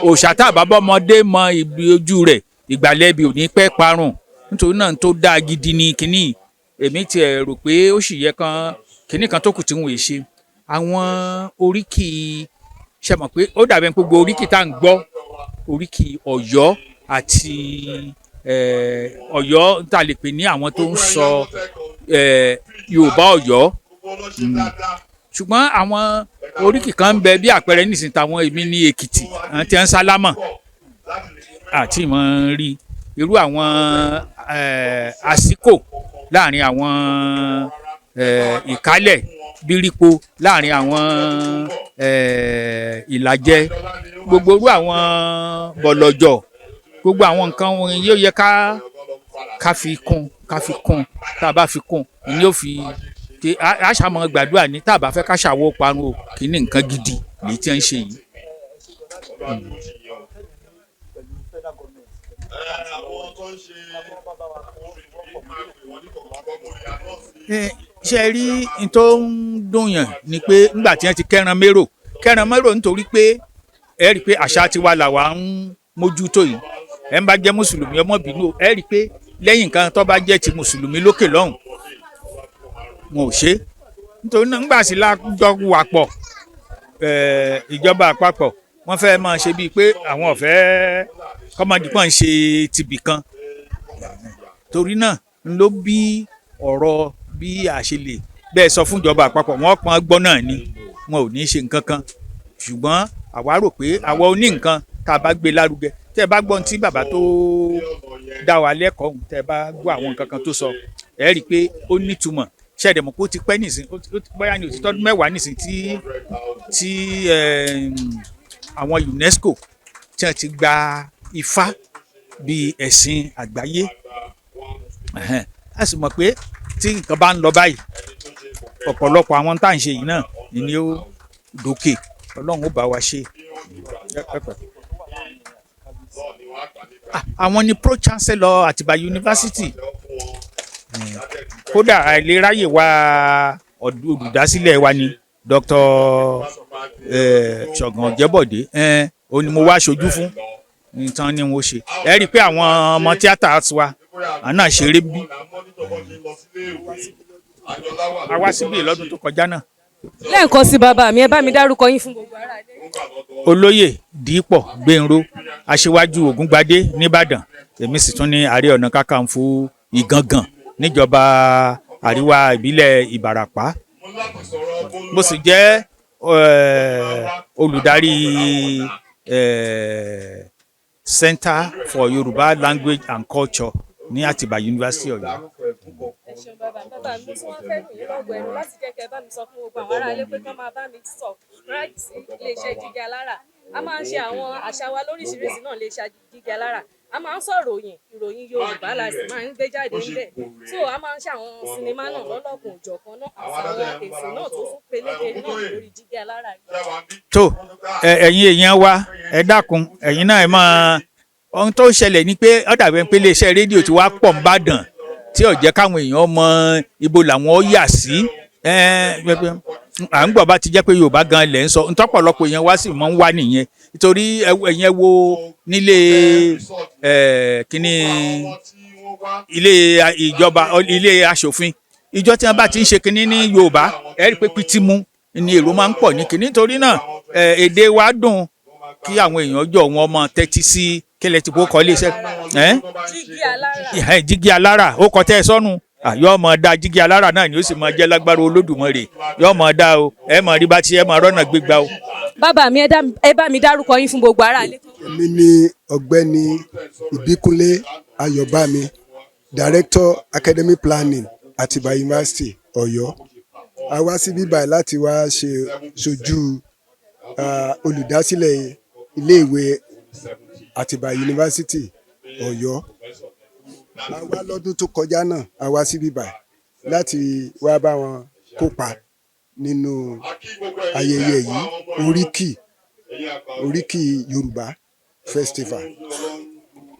S18: òòṣà tá a bá bọ́mọdé mọ ibi ojú rẹ̀, ìgbàlẹ̀ ibi ò ní pẹ́ parun. Nítorí náà, tó dáa gidi ni kínní. Èmi tiẹ̀ rò pé ó sì yẹ kan kínní kan tó kù tí wọ́n ṣe àwọn oríkì. Ṣe mọ̀ pé ó dàbí ẹni pé gbogbo oríkì tá à ń gbọ́, oríkì Ọ̀yọ́ àti Ọ̀yọ́ tá a lè pè ní àwọn tó ń sọ Yorùbá Ọ̀yọ́. Ṣùgbọ́n àwọn oríkì kan ń bẹ, bí àpẹẹrẹ nísìnyí táwọn èmi ní Èkìtì, àwọn tí wọ́n ń sálámà àti ìmọ̀ rí irú àwọn àsìkò láàrin àwọn Ìkálẹ̀, Bírípo láàrin àwọn Ìlàjẹ, gbogbo irú àwọn Bọ̀lọ̀jọ̀, gbogbo àwọn nǹkan wọ̀nyí yóò yẹ ká fi kún, ká fi kún. Tá a bá fi kún ni yóò fi kí a ṣàmọ̀ gbàdúrà ní tá a bá fẹ́ ká ṣàwọ́ parun o. Kì í ní nǹkan gidi lèyí tí wọ́n ń ṣe yìí. Ṣe rí n tó ń dùn yàn ni pé nígbà tí wọ́n ti kẹ́ran mérò, kẹ́ran mérò, nítorí pé ẹ rí i pé àṣà tiwa làwa ń mójútó yìí. Ẹ ń bá jẹ́ mùsùlùmí, ọmọ bínú o. Ẹ rí i pé lẹ́yìn nǹkan tó bá jẹ́ ti mùsùlùmí lókè lọ́hùn, wọn ò ṣe é. Nítorí náà, ńgbà sí lájọ wà pọ̀, ìjọba àpapọ̀ wọ́n fẹ́ máa ṣe bíi pé àwọn ọ̀fẹ́ kọ́mọdé kan ń ṣe tibì kan. Torí náà ń ló bí ọ̀rọ̀ bí a ṣe lè bẹ́ẹ̀ sọ fún ìjọba àpapọ̀, wọ́n pọ́n gbọ́ náà ni, wọn ò ní ṣe nǹkan kan. Ṣùgbọ́n àwa rò pé àwa oní nǹkan tá a bá gbé lárugẹ, tẹ́ ẹ bá gbọ́n tí bàbá tó dá wa lẹ́kọ̀ọ́ ọ̀hún, tẹ́ ẹ bá gbọ́ àwọn nǹkan kan tó sọ, ẹ rí i pé ó nítumọ̀. Ṣẹ̀dẹ̀ mọ̀ pé ó ti pẹ́ nísìn, bóyá ní òtítọ́ ọdún 10 nísìn tí àwọn UNESCO tí wọ́n ti gba Ifá bíi ẹ̀sìn àgbáyé. A sì mọ̀ pé tí nǹkan bá ń lọ báyìí, ọ̀pọ̀lọpọ̀ àwọn tá à ń ṣe yìí náà ni ó dókè. Ọlọ́run ó bá wa ṣe. Àwọn ni pro chancellor Àtìbà University. Kódà àìleraye wa, olùdásílẹ̀ wa ni Dr. Ṣọ̀gàn Ọ̀jẹ́bọ̀dé. Òun ni mo wá ṣojú fún nǹkan ni mo ṣe. Ẹ rí i pé àwọn ọmọ tíátà wa àwọn náà ṣeré bí a wá síbí lọ́dún tó kọjá náà.
S3: Lẹ́ẹ̀kan sí, bàbá mi, ẹ bá mi dárúkọ yín fún gbogbo ará ilé.
S18: Olóyè Dípọ̀ Gbénró, aṣíwájú Ògúngbadé nìbàdàn, èmi sì tún ní Ààrẹ Ọ̀nà Kakanfò Ìgangan níjọba àríwá ìbílẹ̀ Ìbàràpá. Mo sì jẹ́ olùdarí Center for Yorùbá Language and Culture ní Àtìbà University Ọ̀yọ́.
S3: Ẹ ṣeun, bàbá mi. Bàbá mi, mo tún wá fẹ́ lù yín lọ́gọ̀ ẹnu láti jẹ́ kẹ́ ẹ bá mi sọ fún gbogbo àwọn aráalé pé kán máa bá mi subscribe sí iléeṣẹ́ Jígí Alára. A máa ń ṣe àwọn àṣà wa lóríṣiríṣi náà iléeṣẹ́ Jígí Alára. A máa ń sọ̀rọ̀ ìròyìn, ìròyìn Yorùbá la sì máa ń gbé jáde ńbẹ̀. So a máa ń ṣe àwọn sinimá náà lọ́lọ́kan òjọ̀kan náà àti àwọn ètò náà tó tún peléke náà lórí Jígí Alára yìí.
S18: Tó ẹ̀yin èèyàn wa, ẹ dákun, ẹ̀yin náà ẹ máa, ohun tó ṣẹlẹ̀ ni pé ó dàbí ẹni pé iléeṣẹ́ rédíò ti wá pọ̀ n'Ìbàdàn tí ò jẹ́ káwọn èèyàn mọ ibo làwọn ó yà sí. À ń gbọ́ bá ti jẹ́ pé Yorùbá gan lẹ̀ ń sọ ntọ́pọ̀lọpọ̀ èèyàn wá sì máa ń wá nìyẹn, nítorí ẹ̀yin ẹ wo nílé kíní ilé ìjọba, ilé aṣòfin, ìjọ tí wọ́n bá ti ń ṣe kíní ní Yorùbá, ẹ rí i pé pitimu ni èrò máa ń pọ̀ ní kíní. Nítorí náà èdè wa dùn kí àwọn èèyàn jọ wọn mọ tẹ́tí sí. Kílẹ̀ tí kò kọ́ iléeṣẹ́ ẹ́?
S3: Jígí Alára.
S18: Jígí Alára, ó kọ tẹ́ ẹ sọ́nu yóò mọ̀ dá. Jígí Alára náà ni ó sì máa jẹ́ lágbára Olódùmarè, yóò mọ̀ dá o. Ẹ mọ̀ rí bá ti ẹ mọ̀ rọ́nà gbégbá o.
S3: Bàbá mi, ẹ bá mi dárúkọ yín fún gbogbo aráalé.
S19: Èmi ni Ọ̀gbẹ́ni Ìbíkúnlé Ayọ̀bámi, Director Academic Planning, Àtìbà University Ọ̀yọ́. A wá síbí báyìí láti wá ṣe ṣojú olùdásílẹ̀ iléèwé Àtìbà University Ọ̀yọ́. A wá lọ́dún tó kọjá náà, a wá síbí báyìí láti wá bá wọn kópa nínú ayẹyẹ yìí, oríkì Yorùbá Festival.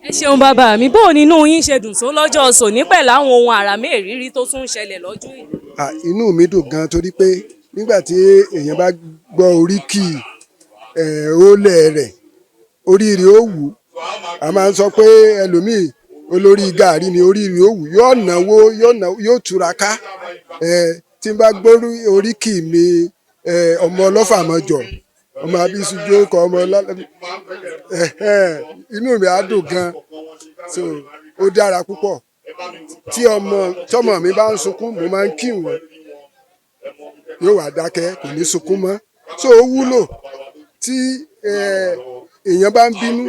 S3: Ẹ ṣeun, bàbá mi. Bó o nínú yín ṣe dùn tó lọ́jọ́ sòní pẹ̀lú àwọn ohun àrà mẹ́rìírí tó tún ń ṣẹlẹ̀ lọ́jọ́ yìí?
S19: Ah, inú mi dùn gan torí pé nígbà tí èèyàn bá gbọ́ oríkì ẹ̀ rẹ̀, orí rẹ̀ ó wù. A máa ń sọ pé ẹlòmíì, olórí gàárì ni, orí rẹ̀ ó wù, yóò náwó, yóò náwó, yóò túraká. Tí n bá gbọ́ oríkì mi, ọmọ ọlọ́fà mọ́jọ, ọmọ abisujú kọ ọmọ ọlọ́fà, inú mi á dùn gan. So ó dára púpọ̀. Tí ọmọ tọmọ mi bá ń sunkún, mo máa ń kí wọn, yóò wá dákẹ́, kò ní sunkún mọ́. So ó wúlò. Tí èèyàn bá ń bínú,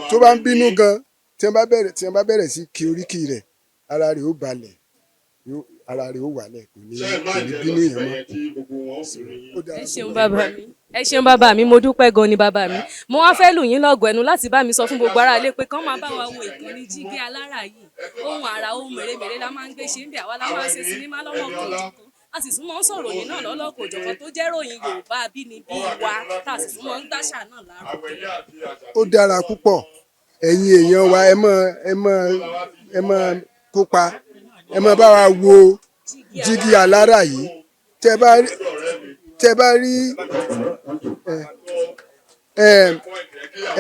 S19: tó bá ń bínú gan, tí wọ́n bá bẹ̀rẹ̀ sí kí oríkì rẹ̀, ara rẹ̀ ó balẹ̀, ara rẹ̀ ó wálẹ̀, kò ní bínú yẹn mọ́.
S3: Ẹ ṣeun, bàbá mi. Ẹ ṣeun, bàbá mi. Mo dúpẹ́ gan ni, bàbá mi. Mo wá fẹ́ lù yín lọ́gọ̀ ẹnu láti bá mi sọ fún gbogbo aráalé pé kán máa bá wa wo ìkànnì Jígí Alára yìí. Ohun àrà, ohun mèremère la máa ń gbé ṣe ń bẹ̀. Àwa la máa ń ṣe sinimá lọ́wọ́ kan, a sì tún máa ń sọ̀rọ̀ yìí náà lọ́lọ́kọ̀ òjọ̀kan tó jẹ́ ròyìn Yorùbá abínibí wa, tá a sì tún máa ń gbàṣà náà lárugẹ.
S19: Ó dára púpọ̀. Ẹ̀yin èèyàn wa, ẹ máa kópa, ẹ máa bá wa wo Jígí Alára yìí. Tẹ́ bá rí ẹ ẹ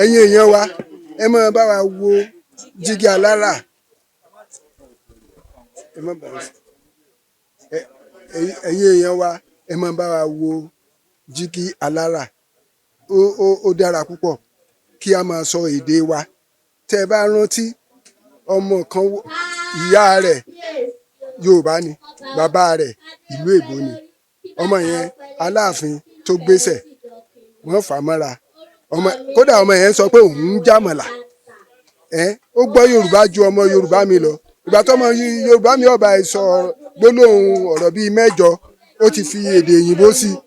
S19: ẹ̀yin èèyàn wa, ẹ máa bá wa wo Jígí Alára. Ẹ má bá wa, ẹ̀yin èèyàn wa, ẹ máa bá wa wo Jígí Alára. Ó dára púpọ̀ kí a máa sọ èdè wa. Tẹ́ bá rántí ọmọ kan, ìyá rẹ̀ Yorùbá ni, bàbá rẹ̀ ìlú èbó ni. Ọmọ yẹn, Aláàfin tó gbéṣẹ̀, wọ́n fà á mọ́ra ọmọ. Kódà ọmọ yẹn sọ pé òun ń jàmọ̀là. Ẹ ó gbọ́ Yorùbá ju ọmọ Yorùbá mi lọ. Ìgbà tọ́mọ Yorùbá mi ọba ẹ̀ sọ gbólóhùn ọ̀rọ̀ bíi 8, ó ti fi èdè òyìnbó sí i.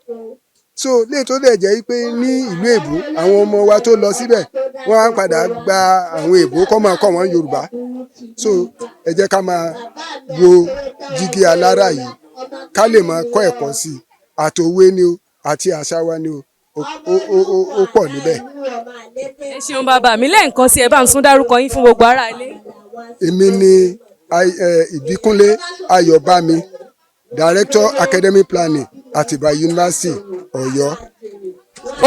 S19: So lè tó dẹ̀ jẹ́ pé ní ìlú èbó, àwọn ọmọ wa tó lọ síbẹ̀, wọ́n á padà gba àwọn èbó kọ́ máa kọ́ wọn Yorùbá. So ẹ jẹ́ ká máa wo Jígí Alára yìí, ká lè máa kọ́ ẹ̀kọ́ sí i, àtòwe ni o, àti àṣà wa ni o. Ó pọ̀ níbẹ̀.
S3: Ẹ ṣeun, bàbá mi. Lẹ́ẹ̀kan sí, ẹ bá ń sún dárúkọ yín fún gbogbo ará ilé.
S19: Èmi ni Ìbíkúnlé Ayọ̀bámi, Director Academic Planning, Àtìbà University Ọ̀yọ́.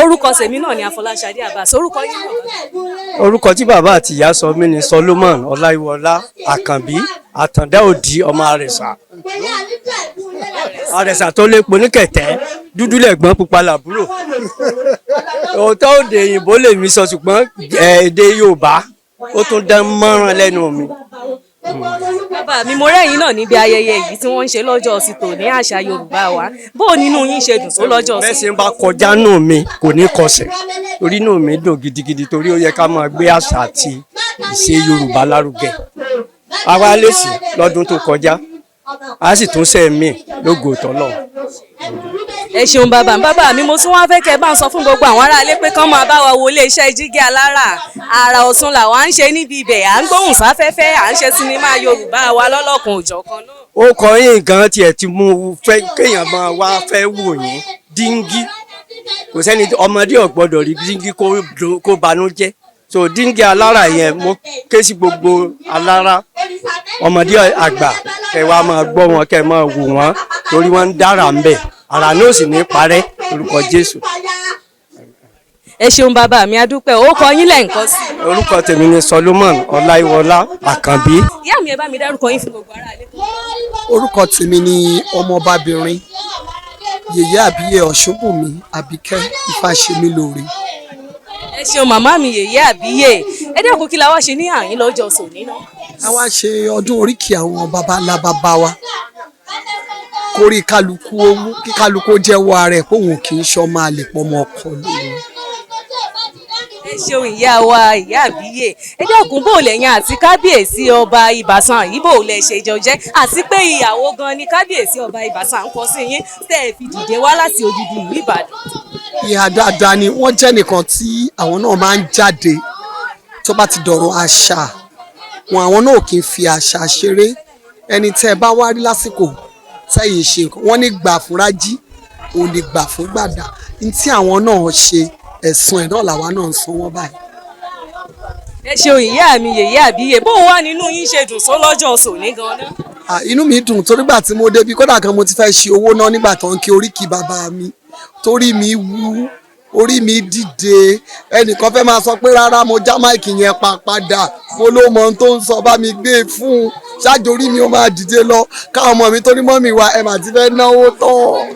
S3: Orúkọ tèmi náà ni Afọláṣadé Abbas. Orúkọ yín náà?
S20: Orúkọ tí bàbá àti ìyá sọ mí ni Solomon Ọláyíwọlá Àkànbí Àtàndá Òdì, ọmọ Àrẹ̀sà, Àrẹ̀sà tó lépo ní kẹ̀tẹ́, dúdú lẹ̀gbọ́n, pupa làbúrò. Òótọ́, òde òyìnbó lèmi sọ, ṣùgbọ́n èdè Yorùbá ó tún dán mọ́rán lẹ́nu mi.
S3: Bàbá mi, mo rẹ́yìn náà níbi ayẹyẹ yìí tí wọ́n ń ṣe lọ́jọ́ sí tòní, àṣà Yorùbá wa. Bó o nínú yín ṣe dùn tó lọ́jọ́ sí?
S20: Bẹ́ẹ̀ ṣe ń bá kọjá nù mí kò ní kọsẹ̀, torí inú mi dùn gidigidi, torí ó yẹ ká máa gbé àṣà àti ìṣe Yorùbá lárugẹ. Àwa lè sí lọ́dún tó kọjá, a sì tún ṣe mí lógo tọ́lọ̀.
S3: Ẹ ṣeun bàbá mi. Bàbá mi, mo tún wá fẹ́ kẹ́ ẹ bá ń sọ fún gbogbo àwọn aráalé pé kán máa bá wa wo iléeṣẹ́ Jígí Alára. Àrà ọ̀tun làwa ń ṣe níbi ibẹ̀, à ń gbóhùn sáfẹ́fẹ́, à ń ṣe sinimá Yorùbá wa lọ́lọ́kan òjọ̀kan náà.
S20: Ó kọ yín gan tiẹ̀ ti mú fẹ́ kéèyàn máa wá fẹ́ wò yín díngí. Kò sẹ́ni ọmọdé ò gbọ́dọ̀ rí díngí kó banújẹ́. So Díngí Alára yẹn, mo ké sí gbogbo alára, ọmọdé, àgbà, kẹ́ wá máa gbọ́ wọn, kẹ́ máa wò wọ́n, torí wọ́n ń dára ń bẹ̀, àrà náà sì ní parẹ́ orúkọ Jésù.
S3: Ẹ ṣeun bàbá mi, adúpẹ́. Ó kọ yín lẹ́ǹkan sí?
S20: Orúkọ tèmi ni Solomon Ọláyíwọlá Àkànbí.
S3: Ìyá mi, ẹ bá mi dárúkọ yín fún gbogbo aráalé.
S21: Orúkọ tèmi ni ọmọbabìnrin Yèyé Àbíyè Ọ̀ṣunbùnmi Àbíkẹ́ Ifáṣemílóore.
S3: Ẹ ṣeun màmá mi, Yèyé Àbíyè. Ẹ dẹ́kun, kí la wá ṣe ní àyín lọ́jọ́ sòní náà?
S21: A wá ṣe ọdún oríkì àwọn baba ńlá baba wa, kórí kálukú owó, kí kálukú jẹ́wọ́ ara ẹ̀ póun kì í ṣọmọ àlè, pọ́mọ ọkọ lòun.
S3: Ẹ ṣeun ìyá wa, Ìyá Àbíyè. Ẹ dẹ́kun, bó lẹ́yìn àti kábíyèsí ọba Ìbàsàn yìí, bó lẹ ṣe jọ jẹ́, àti pé ìyàwó gan ni kábíyèsí ọba Ìbàsàn ń kọ sí yín tẹ́ ẹ fi dìde wá láti odidi ìlú Ìbàdàn?
S21: Ìhà dáadáa ni wọ́n jẹ́, nìkan tí àwọn náà máa ń jáde tó bá ti dọ̀rọ̀ àṣà wọn, àwọn náà kì í fi àṣà ṣeré. Ẹni tẹ́ ẹ bá wá rí lásìkò tẹ́yìn ṣe nǹkan, wọ́n ní gbà fún rájí, òun ní gbà fún gbàdá. Ní tí àwọn náà ṣe, ẹ̀sùn ẹ̀ náà làwa náà ń san wọ́n báyìí.
S3: Ẹ ṣeun ìyá mi, Yèyé Àbíyè. Bó wà nínú yín ṣe dùn só lọ́jọ́ sòní gan-an?
S21: Ah, inú mi dùn torí gbà tí mo débi, kódà kan mo ti fẹ́ ṣe owó náà nígbà tó ń kí oríkì bàbá mi, torí mi wú, orí mi dìde. Ẹnìkan fẹ́ máa sọ pé rárá, mo já mic yẹn pa padà. Mo ló mọ ohun tó ń sọ, bá mi gbé e fún un ṣáàjú, orí mi ó máa dìde lọ káwọn ọmọ mi tó ní mummy wa ẹ̀ mà ti fẹ́ náwó tán.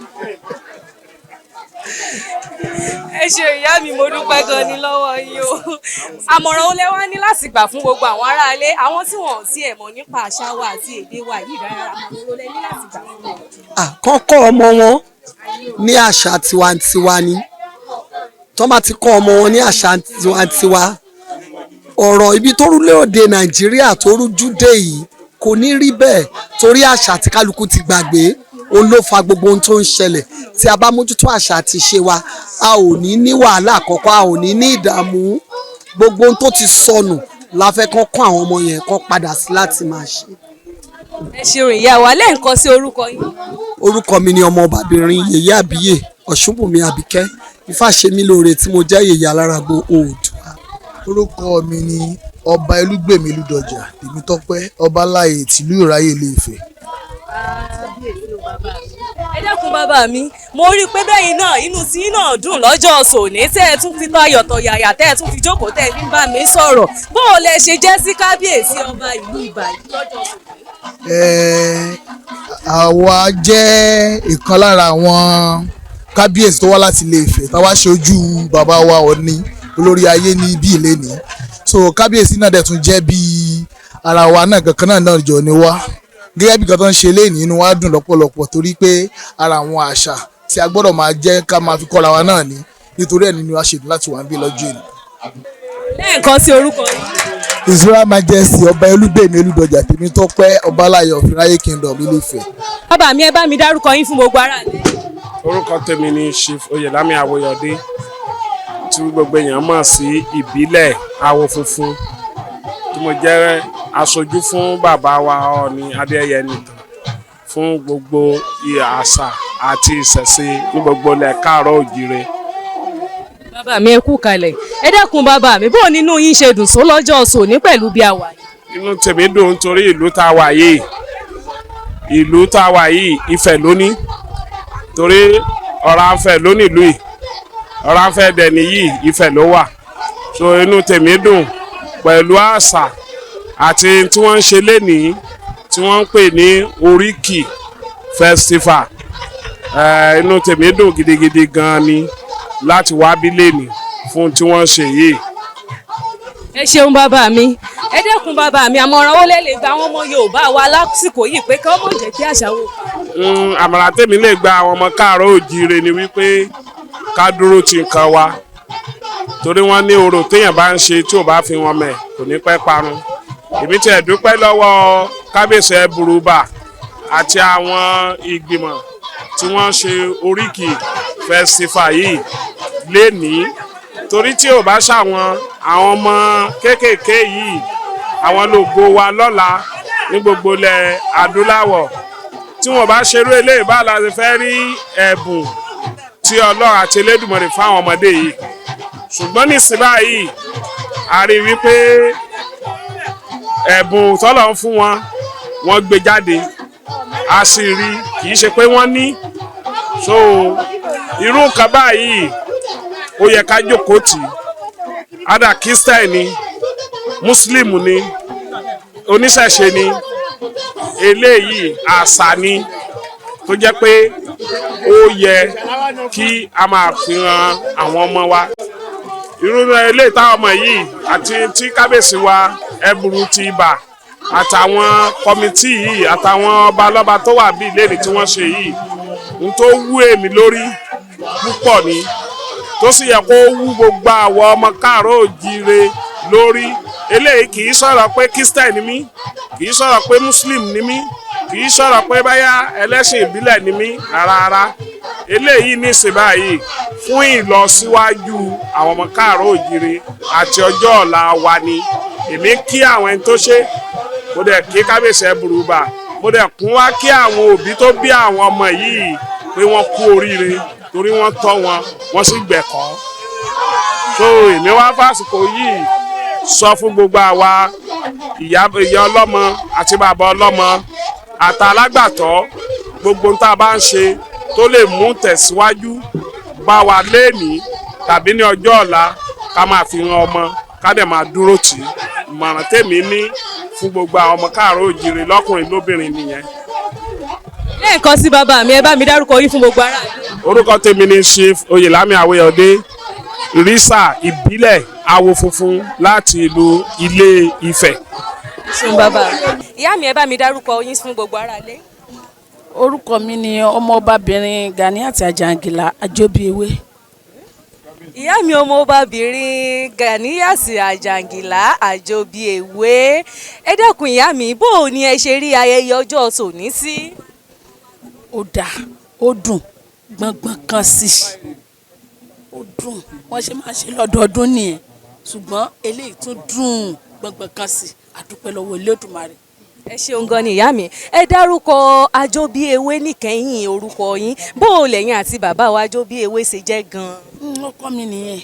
S3: Ẹ ṣe ìyá mi, mo dúpẹ́ gan ni lọ́wọ́ yín o. Àmọ̀ràn ó lẹ wá ní láti gbà fún gbogbo àwọn aráalé, àwọn tí wọn ò tiẹ̀ mọ̀ nípa àṣà wa àti èdè wa yìí rárá? Àmọ̀ràn ó lẹ ní láti gbà fún wọn?
S21: Àkọ́kọ́, ọmọ wọn ní àṣà tiwantiwa ni. Tó bá ti kọ́ ọmọ wọn ní àṣà tiwantiwa, ọ̀rọ̀ ibi tó rúlé òde Nàìjíríà tó rújú dé yìí kò ní rí bẹ́ẹ̀, torí àṣà tí kálukú ti gbàgbé, òun ló fa gbogbo ohun tó ń ṣẹlẹ̀. Tí a bá mójútó àṣà àti ìṣe wa, a ò ní ní wàhálà àkọ́kọ́, a ò ní ní ìdààmú. Gbogbo ohun tó ti sọnù la fẹ́ kán kọ́ àwọn ọmọ yẹn kán padà sí láti máa ṣe.
S3: Ẹ ṣeun ìyá wa. Lẹ́ǹkan sí, orúkọ yín?
S21: Orúkọ mi ni ọmọbabìnrin Yèyé Àbíyè Ọ̀ṣunbùnmi Àbíkẹ́ Ifáṣemílóore, tí mo jẹ́ Yèyé Aláràgbò Oòduà.
S22: Orúkọ mi ni Ọba Elúgbèmí Elúdọjà Tèmítọ́pẹ́, Ọbaláyé tìlú Ìráyè Ilé-Ifẹ̀.
S3: Ẹ dẹ́kun bàbá mi, mo rí i pé bẹ́yìn náà, inú tí yín náà dùn lọ́jọ́ sòní, tẹ́ ẹ tún fi tayọ̀tọ̀yàyà, tẹ́ ẹ tún fi jókòó, tẹ́ ẹ fi ń bá mi sọ̀rọ̀. Bó o lẹ ṣe jẹ́ sí kábíyèsí ọba ìlú Ìbà yìí lọ́jọ́ sòní?
S22: Àwa jẹ́ ìkan lára àwọn kábíyèsí tó wá láti Ilé-Ifẹ̀ táwa ṣojú bàbá wa Ọọ̀ni olórí ayé ní ibi ìlénìí. So kábíyèsí náà dẹ̀ tún jẹ́ bí ara wa náà kankan náà náà jọ ni wá. Gẹ́gẹ́ bí nǹkan tó ń ṣe lénìí, inú wa dùn lọ́pọ̀lọpọ̀, torí pé ara àwọn àṣà tí a gbọ́dọ̀ máa jẹ́ ká máa fi kọ́ra wa náà ni. Nítorí ẹ̀ nínú wa ṣe dùn láti wà níbí lọ́jọ́ èní.
S3: Lẹ́ẹ̀kan sí, orúkọ yín?
S22: His Royal Majesty Ọba Elúgbèmí Elúdọjà Tèmítọ́pẹ́, Ọbaláyé of Ìráyè Kingdom, Ilé-Ifẹ̀.
S3: Bàbá mi, ẹ bá mi dárúkọ yín fún gbogbo ará ilé.
S23: Orúkọ tèmi ni Chief Oyèlámì Àwòyọ̀dé, tí gbogbo èèyàn mọ̀ sí Ìbílẹ̀ Awo Funfun, tí mo jẹ́ aṣojú fún bàbá wa Ọọ̀ni Adéyẹyè Ẹnìtàn fún gbogbo àṣà àti ìṣẹ̀ṣe ní gbogbo ilẹ̀ káàárọ̀ òjíire.
S3: Bàbá mi, ẹ kú kalẹ̀. Ẹ dẹ́kun bàbá mi, bó nínú yín ṣe dùn só lọ́jọ́ sòní pẹ̀lú bí a wà yìí?
S23: Inú tèmi dùn nítorí ìlú tá a wà yìí, ìlú tá a wà yìí, Ifẹ̀ lóní, torí Ọ̀rànfẹ̀ lóní ìlú yìí, Ọ̀rànfẹ̀ dẹ̀ nìyí, Ifẹ̀ ló wà. So inú tèmi dùn pẹ̀lú àṣà àti tí wọ́n ń ṣe lénìí, tí wọ́n ń pè ní Oríkì Festival. Inú tèmi dùn gidigidi gan-an ni láti wá bí lénìí fún tí wọ́n ń ṣe yìí.
S3: Ẹ ṣeun bàbá mi. Ẹ dẹ́kun bàbá mi, àmọ̀ràn ó lè lè gba àwọn ọmọ Yorùbá wa lásìkò yìí pé kí wọ́n má jẹ́ kí àṣà wo.
S23: Àmọ̀ràn tèmi lè gba àwọn ọmọ káàárọ̀ òjíire ni wípé ká dúró ti nǹkan wa, torí wọ́n ní orò téèyàn bá ń ṣe tí ò bá fi wọn mẹ̀ kò ní pẹ́ parun. Èmi tiẹ̀ dúpẹ́ lọ́wọ́ kábíyèsí Ẹ̀bùrúbà àti àwọn ìgbìmọ̀ tí wọ́n ṣe oríkì festival yìí lénìí, torí tí ò bá ṣàwọn àwọn ọmọ kéékèèké yìí, àwọn lògo wa lọ́la ní gbogbo ilẹ̀ adúláwọ̀. Tí wọ́n bá ṣerú eléyìí, bá la ṣe fẹ́ rí ẹ̀bùn tí Ọlọ́run àti Elédùmarè fáwọn ọmọdé yìí? Ṣùgbọ́n nísìnyí báyìí, a rí i wípé ẹ̀bùn tọ́lọ̀ ń fún wọn, wọ́n gbé jáde, a sì rí kì í ṣe pé wọ́n ní. So irú nǹkan báyìí, ó yẹ ká jókòó tì í, ada Christian ni, Muslim ni, oníṣẹ̀ṣe ni, eléyìí àṣà ni tó jẹ́ pé ó yẹ kí a máa fi hàn àwọn ọmọ wa. Irú eléyìí táwọn ọmọ yìí àti tí kábíyèsí wa Ẹ̀bùrú ti Ibà àtàwọn committee yìí àtàwọn ọba lọ́ba tó wà bíi léèrè tí wọ́n ṣe yìí, n tó wú èmi lórí púpọ̀ ni, tó sì yẹ kó wú gbogbo àwọn ọmọ káàárọ̀ òjíire lórí. Eléyìí kì í sọ̀rọ̀ pé Christian ni mí, kì í sọ̀rọ̀ pé Muslim ni mí, kì í sọ̀rọ̀ pé báyà ẹlẹ́sìn ìbílẹ̀ ni mí rárá. Eléyìí ní ìsìn báyìí, fún ìlọsíwájú àwọn ọmọ káàárọ̀ òjíire àti ọjọ́ ọ̀la wa ni. Èmi kí àwọn ẹni tó ṣe, mo dẹ̀ kí kábíyèsí Ẹ̀bùrúbà, mo dẹ̀ kún wá kí àwọn òbí tó bí àwọn ọmọ yìí pé wọ́n kú oríire, torí wọ́n tọ́ wọn, wọ́n sì gbẹ̀kọ́. So èmi wá fásìkò yìí sọ fún gbogbo àwa ìyá ìyá ọlọ́mọ àti bàbá ọlọ́mọ àtàlágbàtọ́, gbogbo ohun tá a bá ń ṣe tó lè mú tẹ̀síwájú bá wa lénìí tàbí ní ọjọ́ ọ̀la, ká máa fi hàn ọmọ, ká dẹ̀ máa dúró tì í. Ìmọ̀ràn tèmi ní fún gbogbo àwọn ọmọ káàárọ̀ òjìrè lọ́kùnrin lóbìnrin nìyẹn.
S3: Lẹ́ẹ̀kan sí, bàbá mi, ẹ bá mi dárúkọ yín fún gbogbo ará.
S23: Orúkọ tèmi ni Chief Oyèlámì Àwòyọ̀dé, Ìrísà ìbílẹ̀ awo funfun láti ìlú Ilé Ifẹ̀.
S3: Ṣeun bàbá mi. Ìyá mi, ẹ bá mi dárúkọ yín fún gbogbo ará ilé.
S1: Orúkọ mi ni ọmọọbabìnrin Ganiat Ajangila Ajóbíewé.
S3: Ìyá mi, ọmọọbabìnrin Ganiyat Àjàngìlá Àjọbíewé, ẹ dákun ìyá mi, bó o ní ẹ ṣe rí ayẹyẹ ọjọ́ tòní sí?
S1: Ó dáa, ó dùn gbọ̀ngbọ̀n kan sí i, ó dùn. Wọ́n ṣe máa ṣe lọ́dọọdún nìyẹn, ṣùgbọ́n eléyìí tún dùn gbọ̀ngbọ̀n kan sí i. Àdúpẹ́ lọ́wọ́ Elédùmarè.
S3: Ẹ ṣeun gan ni ìyá mi. Ẹ dárúkọ Àjọbíewé níkẹyìn orúkọ yín. Bó o lẹ́yìn àti bàbá wa Àjọbíewé ṣe jẹ́ gan?
S1: Ọkọ mi nìyẹn,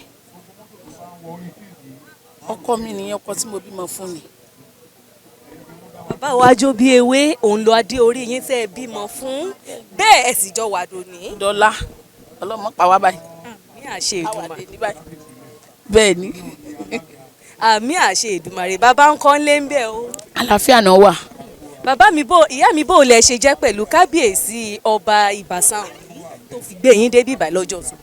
S1: ọkọ mi nìyẹn, ọkọ tí mo bímọ fún mi.
S3: Bàbá wa Àjọbíewé, òun lọ adé orí yín tẹ́ ẹ bímọ fún, bẹ́ẹ̀ ẹ sì jọ wà dòní.
S1: Dọ́là ọlọ́mọ pa wá báyìí.
S3: Àmì àṣẹ Èdùmàrè.
S1: Bẹ́ẹ̀ ni.
S3: Àmì àṣẹ Èdùmàrè. Bàbá ń kọ́ lé ń bẹ̀ o?
S1: Àlàáfíà náà wà.
S3: Bàbá mi, bó ìyá mi, bó lẹ ṣe jẹ́ pẹ̀lú kábíyèsí ọba Ìbàsàn tó fi gbé yín débi ìbà lọ́jọ́ tó?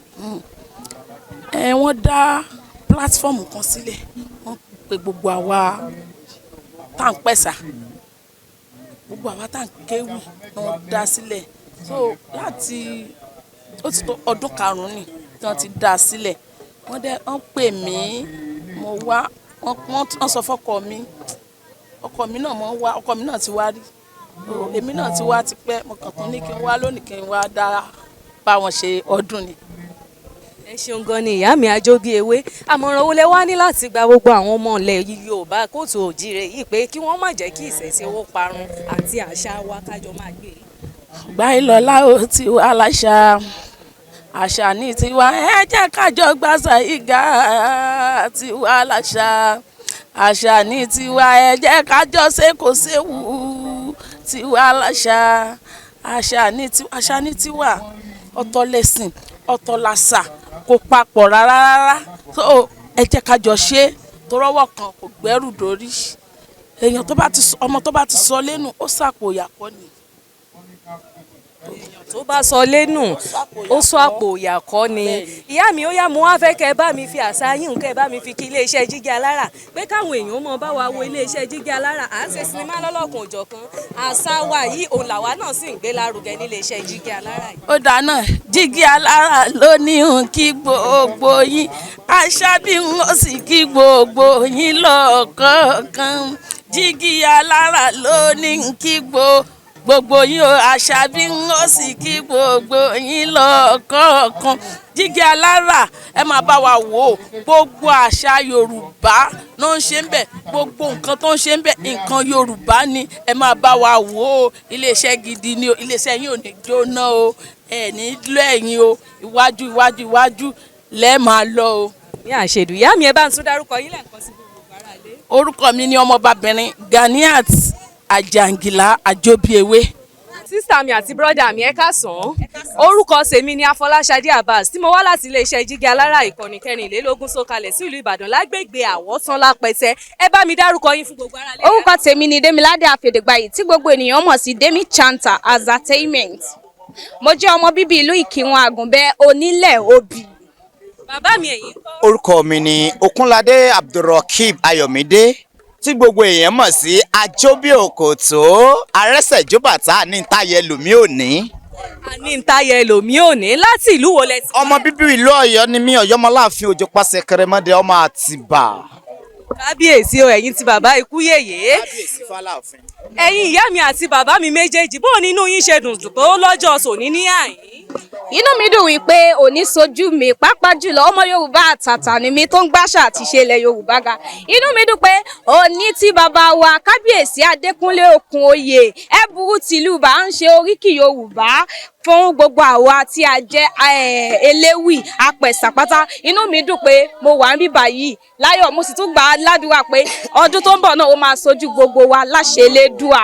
S1: Ẹ wọ́n dá platform kan sílẹ̀, wọ́n pe gbogbo àwa tá à ń pẹ̀sà, gbogbo àwa tá à ń kéwì ni wọ́n dá sílẹ̀. So láti ó ti tó ọdún 5 ni tí wọ́n ti dá sílẹ̀. Wọ́n dẹ́ wọ́n pè mí, mo wá. Wọ́n sọ fọ́kọ mi, ọkọ mi náà mo wá, ọkọ mi náà ti wá rí. Èmi náà ti wá tipẹ́, mo kàn tún ní kí n wá lónìí, kí n wá dá bá wọn ṣe ọdún ni.
S3: Ẹ ṣeun gan ni ìyá mi Àjọbíewé. Àmọ̀ràn wo lẹ wá ní láti gba gbogbo àwọn ọmọ ilẹ̀ Yorùbá kóòtù òjíire yìí pé kí wọ́n má jẹ́ kí ìṣẹ̀ṣe owó parun àti àṣà wa kájọ máa gbé?
S1: Gbáyìlọ́lá ó ti wá láṣà, àṣà ní tiwa, ẹ jẹ́ kájọ gbàṣà ìgà tiwa láṣà, àṣà ní tiwa, ẹ jẹ́ kájọ ṣe kò séwu tiwa láṣà, àṣà ní tiwa, àṣà ní tiwa. Ọ̀tọ̀ lẹ̀sìn, ọ̀tọ̀ làṣà, kò papọ̀ rárá rárá. So ẹ jẹ́ kájọ ṣe, torọ́wọ́ kan kò gbẹ́rù dórí. Èèyàn tó bá ti sọ, ọmọ tó bá ti sọ lẹ́nu, ó sàpò ìyàkọ́ ni.
S3: Tó bá sọ lẹ́nu, ó sọ àpò ìyàkọ́ ni. Ìyá mi, ó yá, mo wá fẹ́ kẹ́ ẹ bá mi fi àṣà yín, kẹ́ ẹ bá mi fi kí iléeṣẹ́ Jígí Alára pé káwọn èèyàn mọ bá wa wo iléeṣẹ́ Jígí Alára. À ń ṣe sinimá lọ́lọ́kan òjọ̀kan. Àṣà wa yìí òun làwa náà sì ń gbé lárugẹ níléeṣẹ́ Jígí Alára yìí.
S1: Ó dáná, Jígí Alára ló ní ń kí gbogbo yín, àṣà bí n ó sì kí gbogbo yín lọ́kọ̀ọ̀kan. Jígí Alára ló ní ń kí gbogbo yín o, àṣà bí n ó sì kí gbogbo yín lọ́kọ̀ọ̀kan. Jígí Alára, ẹ máa bá wa wò ó. Gbogbo àṣà Yorùbá ló ń ṣe ń bẹ̀. Gbogbo nǹkan tó ń ṣe ń bẹ̀, nǹkan Yorùbá ni. Ẹ máa bá wa wò ó. Iléeṣẹ́ gidi ni o. Iléeṣẹ́ yín ò ní jóná o, ẹ ní lọ ẹ̀yìn o. Iwájú, iwájú, iwájú lẹ́ẹ̀ máa lọ o.
S3: Ní àṣẹdù, ìyá mi, ẹ bá ń tún dárúkọ yín lẹ́ẹ̀kan sí gbogbo ará ilé.
S1: Orúkọ mi ni ọmọbabìnrin Ganiat Àjàngìlá Àjọbíewé.
S3: Sister mi àti brother mi, ẹ káàsán. Orúkọ tèmi ni Afọláṣadé Abbas, tí mo wá láti iléeṣẹ́ Jígí Alára, ìkànnì 24 sọ̀kalẹ̀ sí ìlú Ìbàdàn lágbègbè Àwọ̀tán Lápẹtẹ. Ẹ bá mi dárúkọ yín fún gbogbo ará ilé.
S4: Orúkọ tèmi ni Demilade Afèdègbàyè, tí gbogbo ènìyàn mọ̀ sí Demi Chanta Entertainment. Mo jẹ́ ọmọ bíbí ìlú Ìkìrun Àgùnbẹ́ Onílẹ̀ Òbí.
S3: Bàbá mi, ẹ̀yin ńkọ́?
S7: Orúkọ mi ni Okunlade Abdulrokib Ayọ̀mídé, tí gbogbo èèyàn mọ̀ sí Ajóbíòkòtó Arẹ́sẹ̀jóbàtà ní táyé lùmí òní.
S3: Àní ń tayẹ lòmí òní. Láti ìlú wo lẹ ti?
S7: Ọmọ bíbí ìlú Ọ̀yọ́ ni mí, Ọ̀yọ́mọláàfin Òjò pàṣẹ kẹrẹmọdé ọmọ Àtìbà.
S3: Kábíyèsí o, ẹ̀yin ti bàbá ikú yèyé.
S7: Kábíyèsí fàlàfin.
S3: Ẹ̀yin ìyá mi àti bàbá mi méjèèjì, bóun nínú yín ṣe dùn tó lọ́jọ́ sòní ní àyín?
S4: Inú mi dùn wípé òní sojú mi, pàápàá jùlọ ọmọ Yorùbá àtàtà ni mi tó ń gbàṣà àti ṣe ilẹ̀ Yorùbá ga. Inú mi dùn pé òní tí bàbá wa Kábíyèsí Adékúnlé Òkun Oyè Ẹ̀bùrú tìlú bá ń ṣe oríkì Yorùbá fún gbogbo àwa tí a jẹ́ eléwì apẹ̀sàpátá. Inú mi dùn pé mo wà ń bíbà yìí láyọ̀. Mo sì tún gbà á ládùúrà pé ọdún tó ń bọ̀ náà, ó máa sojú gbogbo wa láṣẹ Elédùà.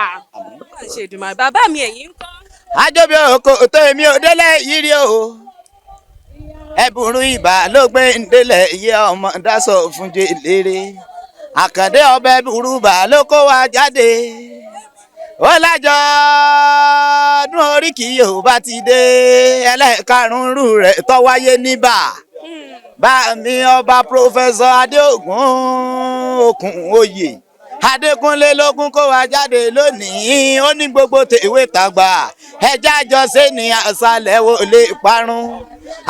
S3: Àṣẹ Èdùmàrè. Bàbá mi, ẹ̀yin ńkọ́?
S7: Ajóbíòkòtó, èmi ò délẹ̀ yìí rí o. Ẹ̀bùrú ìbà ló gbé ń délẹ̀ iye ọmọ dáṣọ fún jẹlére. Àkàndé ọbẹ̀ burúbà ló kó wa jáde. Ó lájọ ọdún oríkì Yorùbá ti dé, ẹlẹ́ẹ̀karùn-ún rú rẹ̀ tó wáyé níbà. Bá mi ọba Professor Adéògùn Òkun Oyè Adékúnlé lógún kó wa jáde lónìí. Ó ní gbogbo tèwé tàgbà, ẹjẹ́ àjọṣe ní àṣàlẹ̀ wo lè parun.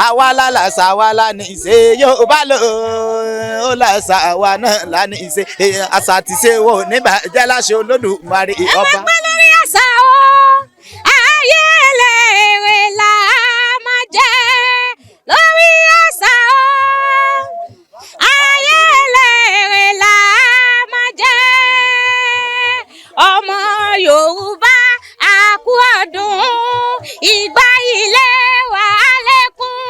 S7: Àwa lálàsà, àwa la ní ìṣe Yorùbá ló ó làṣà, àwa náà la ní ìṣe. Àṣà àti ìṣe wo níbàjẹ́ láṣẹ Olódùmarè ọba.
S4: Ẹ lórí àṣà o, ayé lèrè là máa jẹ́ lórí àṣà o, ayé lèrè là máa jẹ́. Ọmọ Yorùbá, àkú ọdún. Ìgbà ilé wa lékún,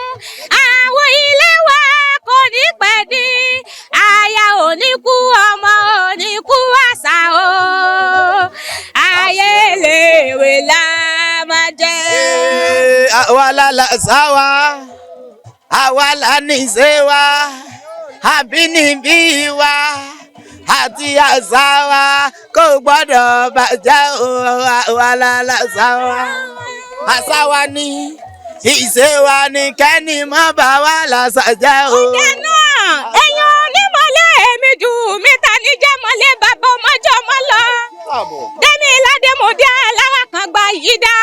S4: àwọn ilé wa kò ní pẹ́ dín. Aya ò ní kú, ọmọ ò ní kú, àṣà o, ayé lèrè là máa jẹ́.
S7: Àwa la làṣà wa, àwa la ní ìṣe wa, àbínibí wa àti àṣà wa kò gbọ́dọ̀ bàjẹ́ o. Àwa la làṣà wa, àṣà wa ní ìṣe wa ní kẹ́ni má bà wá làṣà jẹ́ o.
S4: Ọ̀gá náà, ẹ̀yin onímọ̀lẹ́ mi jù mí ta ní jẹ́ mọ́lẹ́ bàbá ọmọjọ́ mọ́ lọ. Dẹ́mi Ládé, mo dé alára kan gba yìí dá.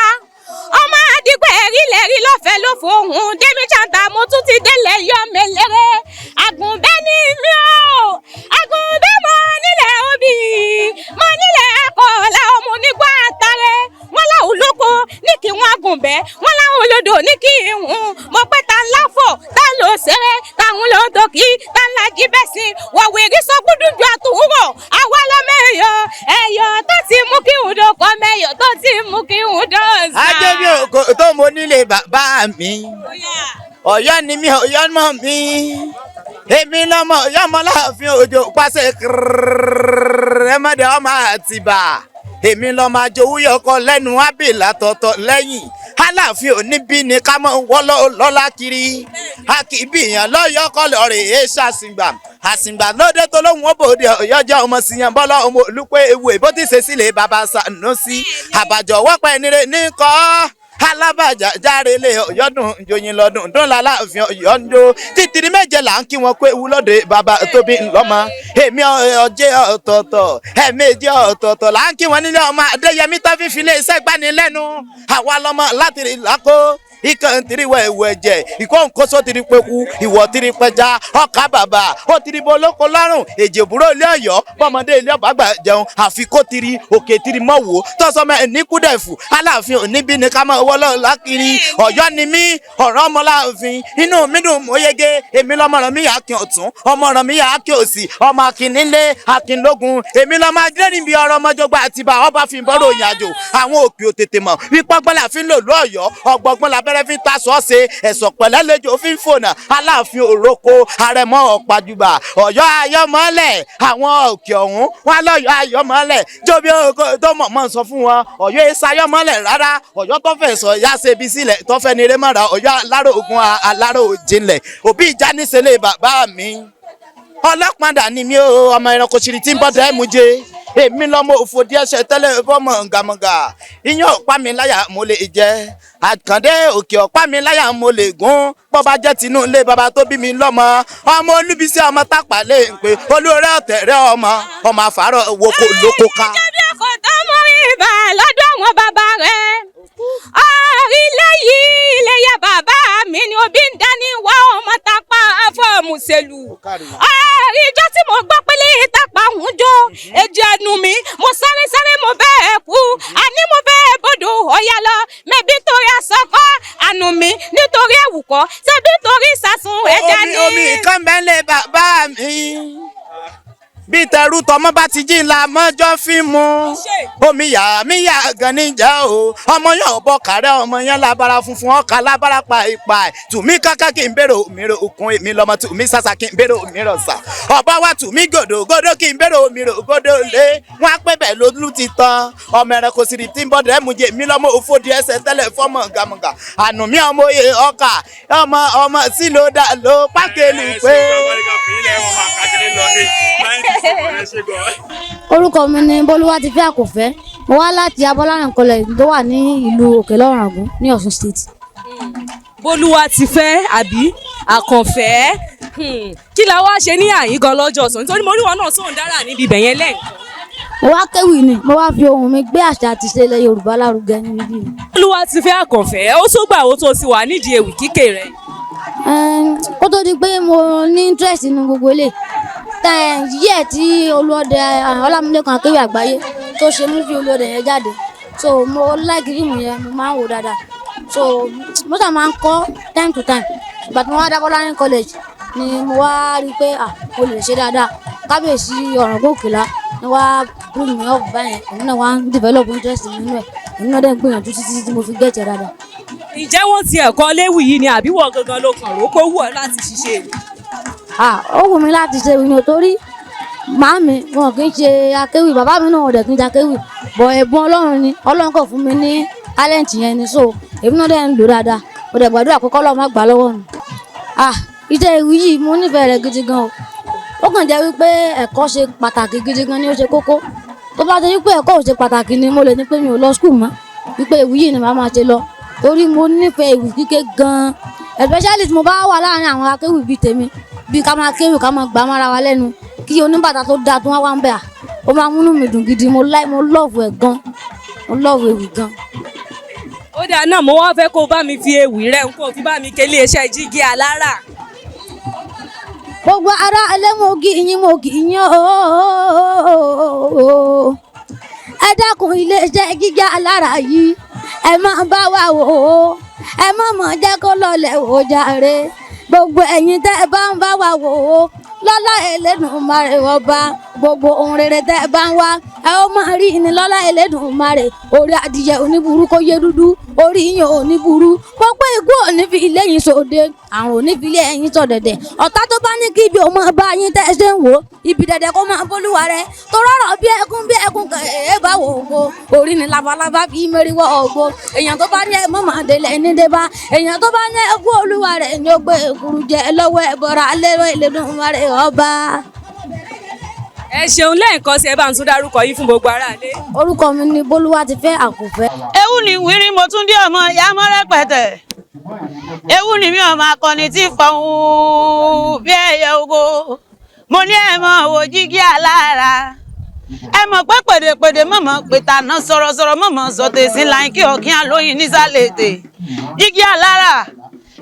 S4: Ọmọ àdìpẹ́ ẹ̀rí lẹ́rí lọ́fẹ̀ẹ́ ló fòun. Dẹ́mi Chanta, mo tún ti délẹ̀ yọ mẹ́lẹ́rẹ́. Àgùnbẹ́ ni mi ò. Àgùnbẹ́ mọ nílẹ̀ obì. Mọ nílẹ̀ akọ̀ọ̀la ọmọ onígbà àtàrẹ. Wọ́n láwọn olóko ní kí wọ́n àgùnbẹ́. Wọ́n láwọn olódò ní kí ìhun. Mo pẹ́ ta ńlá fò, ta ló ṣeré, táwọn ló dòkí, ta ńlá jí bẹ́ẹ̀ sí. Wọ̀wé rí sọ́kúndùn ju àtúwọ̀. Àwa lọ́mọ ẹ̀yọ̀ ẹ̀yọ̀ tó ti mú kí ń dọkọ mẹ́yọ̀ tó ti mú kí ń dọ̀sà.
S7: Ajóbíòkòtó, mo nílé bàbá mi. Ọ̀yọ́ ni mi, Ọ̀yọ́ mọ̀ mi. Èmi lọ́mọ Ọ̀yọ́ mọ́ láàfin Òjò pàṣẹ kẹrẹmọdé ọmọ Àtìbà. Èmi lọ́mọ àjòwúyọkọ lẹ́nu ábìlà tọ̀tọ̀ lẹ́yìn. Aláàfin òní bí ni ká mọ̀ wọ́lọ́ lọ́lá kiri. A kì í bìyàn lọ́yọ́ kọlọ̀ rè é ṣàṣìgbà. Àṣìgbà lóde tó lóhùn ó bòde Ọ̀yọ́ jẹ́ ọmọ síyan bọ́lá ọmọ olùpẹ̀ ewu èbó tí ṣe sílẹ̀ bàbá Sànúsí. Àbàjọ wọ́pẹ́ nire ní kọ́. Alábàjá járe lé ọ̀yọ́dún joyin lọ́dún dún láàfin Ọ̀yọ́ ń jó títìrí méje là ń kí wọn kó ewu lóde bàbá tóbi ńlọ́mọ. Èmi ọjẹ́ ọ̀tọ̀ọ̀tọ̀, ẹ̀ẹ̀mejì ọ̀tọ̀ọ̀tọ̀ là ń kí wọn nílé ọmọ Adéyẹmí tó fífi ilé iṣẹ́ gbani lẹ́nu. Àwa lọ́mọ láti rí lákó ikán tiri wẹ ìwọ ẹ̀jẹ̀ ìkó nkoso tiri peku ìwọ tiri pẹja ọkà bàbà ó tiri bo lóko lọ́rùn èjì òbúrò ilé Ọ̀yọ́ bọ́mọdé ilé ọba gbà jẹun àfi kó tiri òkè tiri mọwò tọsọmọ ẹni kúdẹfù Aláàfin òníbi ni ká máa wọlọ lákiri. Ọ̀yọ́ ni mí, ọ̀rọ̀ ọmọ láàfin, inú mi dùn mo yege. Èmi lọmọràn mi yà kí ọ̀tún, ọmọràn mi yà kí òsì, ọmọ akínílé akínlógún. Èmi lọmọ adérìnbí ọ̀rọ̀ ọmọjọgbà àtibá ọba fi bọ́rọ̀ òyìn àjò. Àwọn òkè òtètè mọ̀ wípé ọgbọ́n la fi ń lò lú Ọ̀yọ́, ọgbọ́gbọ́n la bẹ̀rẹ̀ fi ń ta sọ́ọ̀ṣe, ẹ̀sọ̀ pẹ̀lẹ́ lẹ́jọ́ fi ń fònà. Aláàfin òroko àrẹ̀mọ ọ̀pàjùbà Ọ̀yọ́ ayọ́mọ́lẹ̀. Àwọn òkè ọ̀hún wọn lọ́yọ̀ ayọ́mọ́lẹ̀ jóbi tó mọ̀ mọ́ sọ fún wọn. Ọ̀yọ́ èsì ayọ́mọ́lẹ̀ rárá. Ọ̀yọ́ tó fẹ́ sọ ya ṣe ibi sílẹ̀ tó fẹ́ ni rémọ̀ra. Ọ̀yọ́ aláró ogun aláró jinlẹ̀ òbí ìjà níṣẹ́lẹ̀ bàbá mi. Ọlọ́pàá ni mi o, ọmọ ẹranko ṣìrì tí ń bọ́dọ̀ ẹ̀ mú jẹ. Èmi lọmọ òfò díẹ̀ ṣe tẹ́lẹ̀ fọmọ ngàmọ̀gà. Iyán ọ̀pá mi láyà mo lè jẹ, Àkàndé òkè ọ̀pá mi láyà mo lè gún. Bọ́ba jẹ́ tinú ilé bàbá tó bí mi lọ́mọ, ọmọ Olúbísí ọmọ tápà lè ń pè olóore ọ̀tẹ̀rẹ̀ ọmọ ọmọ àfàrọ̀ woko lóko ká.
S4: Ìjọba kò tó mú ibà lọ́dọ̀ àwọn bàbá rẹ̀. Ọ̀rílẹ̀ yìí ilé ya bàbá mi ni òbí ń dání wá ọmọ tápà afọ́ọ̀mùsẹ̀lù. Ọ̀ríjọ́ tí mo gbọ́ pélé tápà ń jó èjì ẹnu mi mo sáré sáré mo fẹ́ kú, àní mo fẹ́ bodò ọ̀yà lọ mẹ́bí torí aṣọ kọ́ àánú mi nítorí ẹ̀wù kọ́ ṣebí torí ìsàsùn ẹja ní.
S7: Omi kan bẹ́ẹ̀ lé bàbá mi bí tẹrú tọmọ bá ti jí ńlá mọ́jọ́ fi mu omi yà mí yà gan níjà o. Ọmọ yẹn ò bọ kàrẹ́, ọmọ yẹn lábára funfun ọkà lábára pa ipa ẹ̀ tùmí káká kí n bèrè òmíràn òkun. Èmi lọmọ tùmí sàṣà kí n bèrè òmíràn sà ọba wa tùmí gòdò gòdò kí n bèrè òmíràn ògòdò lé wọn á pẹ́ bẹ́ẹ̀ lólu ti tán. Ọmọ ẹranko sì rí tí ń bọ́ dẹ́ mu jẹ. Èmi lọmọ òfòdì ẹsẹ̀ tẹ́lẹ̀ fọmọ gàmùgà ànú mi ọmọ oyè ọkà ọmọ ọmọ sí ló dá ló pákẹ́lù pé.
S8: Orúkọ mi ni Bólúwatifẹ́ Àkànfẹ́. Mo wá láti Abọ́lárìn College tó wà ní ìlú Òkèlọ́ràngún ní Ọ̀ṣun State.
S3: Bólúwatifẹ́ àbí Àkànfẹ́, kí la wá ṣe ní àyín gan lọ́jọ́ ọ̀sán, nítorí mo rí wọn náà sóun dára níbi ibẹ̀ yẹn lẹ́ẹ̀kan.
S8: Mo wá kéwì ni, mo wá fi ohùn mi gbé àṣà àti ìṣe ilẹ̀ Yorùbá lárugẹ níbí yìí.
S3: Bólúwatifẹ́ Àkànfẹ́, ó tó gbà ó tó ti wà nídìí ewì kíkè rẹ̀.
S8: Kó tó di pé mo ní interest nínú gbogbo eléyìí yíyẹ tí Olúọdẹ Ọlámilékan Akéwì Àgbáyé tó ṣe múfì Olúọdẹ yẹn jáde, so mo like fíìmù yẹn, mo máa ń wò dáadáa, so mo sà máa ń kọ́ time to time. Ìgbà tí mo wá dá Bọ́lárin College ni mo wá rí i pé ah, mo lè ṣe dáadáa. Kábíyèsí Ọ̀ràngún Òkèlá ni wá bring me up báyẹn, èmi náà wá ń develop interest nínú ẹ̀, èmi náà dẹ̀ ń gbìyànjú títí tí mo fi get ẹ̀ dáadáa.
S3: Ǹjẹ́ wọ́n ti ẹ̀kọ́ léwì yìí ni àbí wọ́n gangan ló kàn ró kó wù ọ́ láti ṣiṣẹ́ ìwé?
S8: Ah, ó wù mí láti ṣe ìwé ni o, torí màámi wọn kì í ṣe akéwì, bàbá mi náà ò dẹ̀ kì í ṣe akéwì, bọ̀ ẹ̀bùn Ọlọ́run ni. Ọlọ́run kò fún mi ní talent yẹn ni, so èmi náà dẹ̀ ń lò dáadáa. Mo dẹ̀ gbàdúrà pé k'Ọlọ́run má gbà lọ́wọ́ mi. Ah, iṣẹ́ ìwé yìí mo nífẹ̀ẹ́ rẹ̀ gidi gan o. Ó kàn jẹ́ wípé ẹ̀kọ́ ṣe pàtàkì gidi gan ni, ó ṣe kókó. Tó bá ṣe wípé ẹ̀kọ́ ò ṣe pàtàkì ni, mo lè ní pé mi ò lọ school mọ́, wípé ìwé yìí ni màá máa ṣe lọ, torí mo nífẹ̀ẹ́ ìwé kíké gan, especially tí mo bá wà láàárín àwọn akéwì bíi tèmi, bíi ká máa kéwì, ká máa gbà mára wa lẹ́nu, kí oníbàtà tó dáa tó wá wá ń bẹ̀ à, ó máa múnú mi dùn gidi. Mo like, mo love ẹ̀ gan, mo love ewì gan.
S3: Ó dáa náà, mo wá fẹ́ kó bá mi fi ewì rẹ̀ ń kó fi bá mi kélé iṣẹ́ Jígí Alára.
S8: Gbogbo ará ilé, mo kí yín, mo kí yín ooo. Ẹ dákun, iléeṣẹ́ Jígí Alára yìí, ẹ máa bá wa wò ó, ẹ má mọ̀ jẹ́ kó lọlẹ̀ wò jàre. Gbogbo ẹ̀yin tẹ́ ẹ bá ń bá wa wò ó, lọ́lá Elédùmarè ọba, gbogbo ohun rere tẹ́ ẹ bá ń wá, ẹ ó máa rí ní lọ́lá Elédùmarè. Orí adìyẹ oníburú kó yé dúdú, orí yín oníburú gbogbo, ikú òní fi ilé yín sóde, àrùn òní fi ilé yín sọ̀dẹ̀dẹ̀. Ọ̀tá tó bá ní kí ibi òun máa bá yín, tẹ́ ẹ ṣe ń wò ó, ibi dẹ̀dẹ̀ kó máa bólúwa rẹ tó rọrọ̀ bí ẹkún bí ẹkún kẹ̀ ẹ́ bá wò ó. Orí ni labalábá fi mẹ́rìnwó ọ̀gbọ́. Èèyàn tó bá ní ẹ mọ̀ máa délẹ̀ ní débá, èèyàn tó bá ní ẹkú, olúwa rẹ̀ ní ó gbé èkuru jẹ lọ́wọ́ ẹ̀bọ̀ra lérò Elédùmarè ọba.
S3: Ẹ ṣeun. Lẹ́ẹ̀kan sí, ẹ bá ń tún dárúkọ yín fún gbogbo aráalé.
S8: Orúkọ mi ni Bólúwatifẹ́ Àkùnfẹ́.
S2: Ewu ni wírí, mo tún dé, ọmọ ìyá mọ́ rẹpẹtẹ. Ewu ni mi, ọmọ akọni tí fọhùn bí ẹyẹ ogo. Mo ní ẹ mọ wò jígí alára. Ẹ mọ̀ pé pèdèpèdè mọ̀mọ́ pé tànà, sọ̀rọ̀sọ̀rọ̀ mọ̀mọ́ sọ̀tẹ̀ sí láì kí ọ̀kín àlóyìn nísàlẹ̀ ètè. Jígí alára,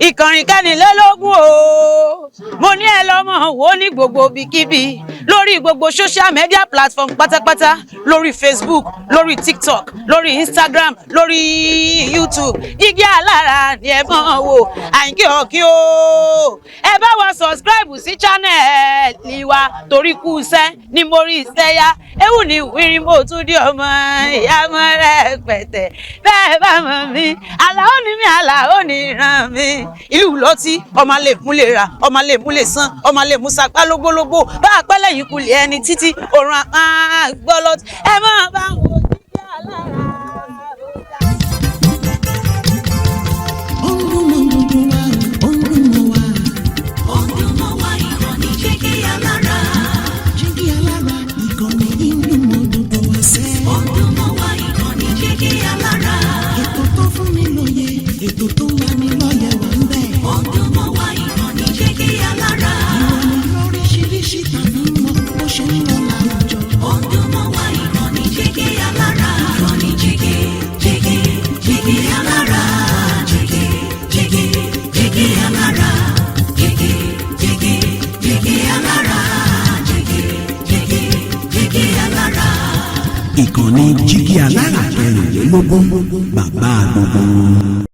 S2: ìkànnì kẹ́nìlélógún o. Mo ní ẹ lọ́mọ wò ní gbogbo ibikíbi, lórí gbogbo social media platform pátápátá, lórí Facebook, lórí TikTok, lórí Instagram, lórí YouTube. Jígí alára ni ẹ mọ̀ wò. Àyìnkí ọ̀kí o, ẹ bá wa subscribe sí channel wa, torí kú iṣẹ́ ní mo rí iṣẹ́ yá. Ewu ni wírí, mo tún dé, ọmọ ìyá mọ́ rẹpẹtẹ. Bẹ́ẹ̀ bá mọ̀ mi, àlàó ni mi, àlàó ni ràn mí. Ìlú lọtí, ọmọ lè mú lè rà, ọmọ lè mú lè san, ọmọ lè mú sapá lógbólógbó bá a pẹ́ lẹ́yìn kulẹ̀ ẹni títí òrùn àpá gbọ́ lọ́tí. Ẹ máa bá wò jíjẹ́ alára.
S9: Ó ń dún mọ́ gbogbo wa, ó ń dún mọ́ wa.
S10: Ó ń dún mọ́ wa, ìkànnì Jígí Alára.
S9: Jígí Alára, ìkànnì yìí ń dún mọ́ gbogbo wa sẹ́.
S10: Ó ń dún mọ́ wa, ìkànnì Jígí Alára.
S9: Ètò tó fún ni lóye, ètò tó ń lani lọ́yẹ̀ wà ń bẹ̀.
S10: Ó ń dún mọ́ wa, ìkànnì Jígí Alára.
S9: Ìròyìn lóríṣiríṣi tàbí mọ bó ṣe ń lọ láwùjọ.
S10: Ó ń dún mọ́ wa, ìkànnì Jígí Alára. Ìkànnì Jígí, Jígí, Jígí Alára. Jígí, Jígí, Jígí Alára. Jígí, Jígí, Jígí Alára. Jígí, Jígí, Jígí Alára.
S24: Ìkànnì Jígí Alára 24, bàbá gbogbo wọn.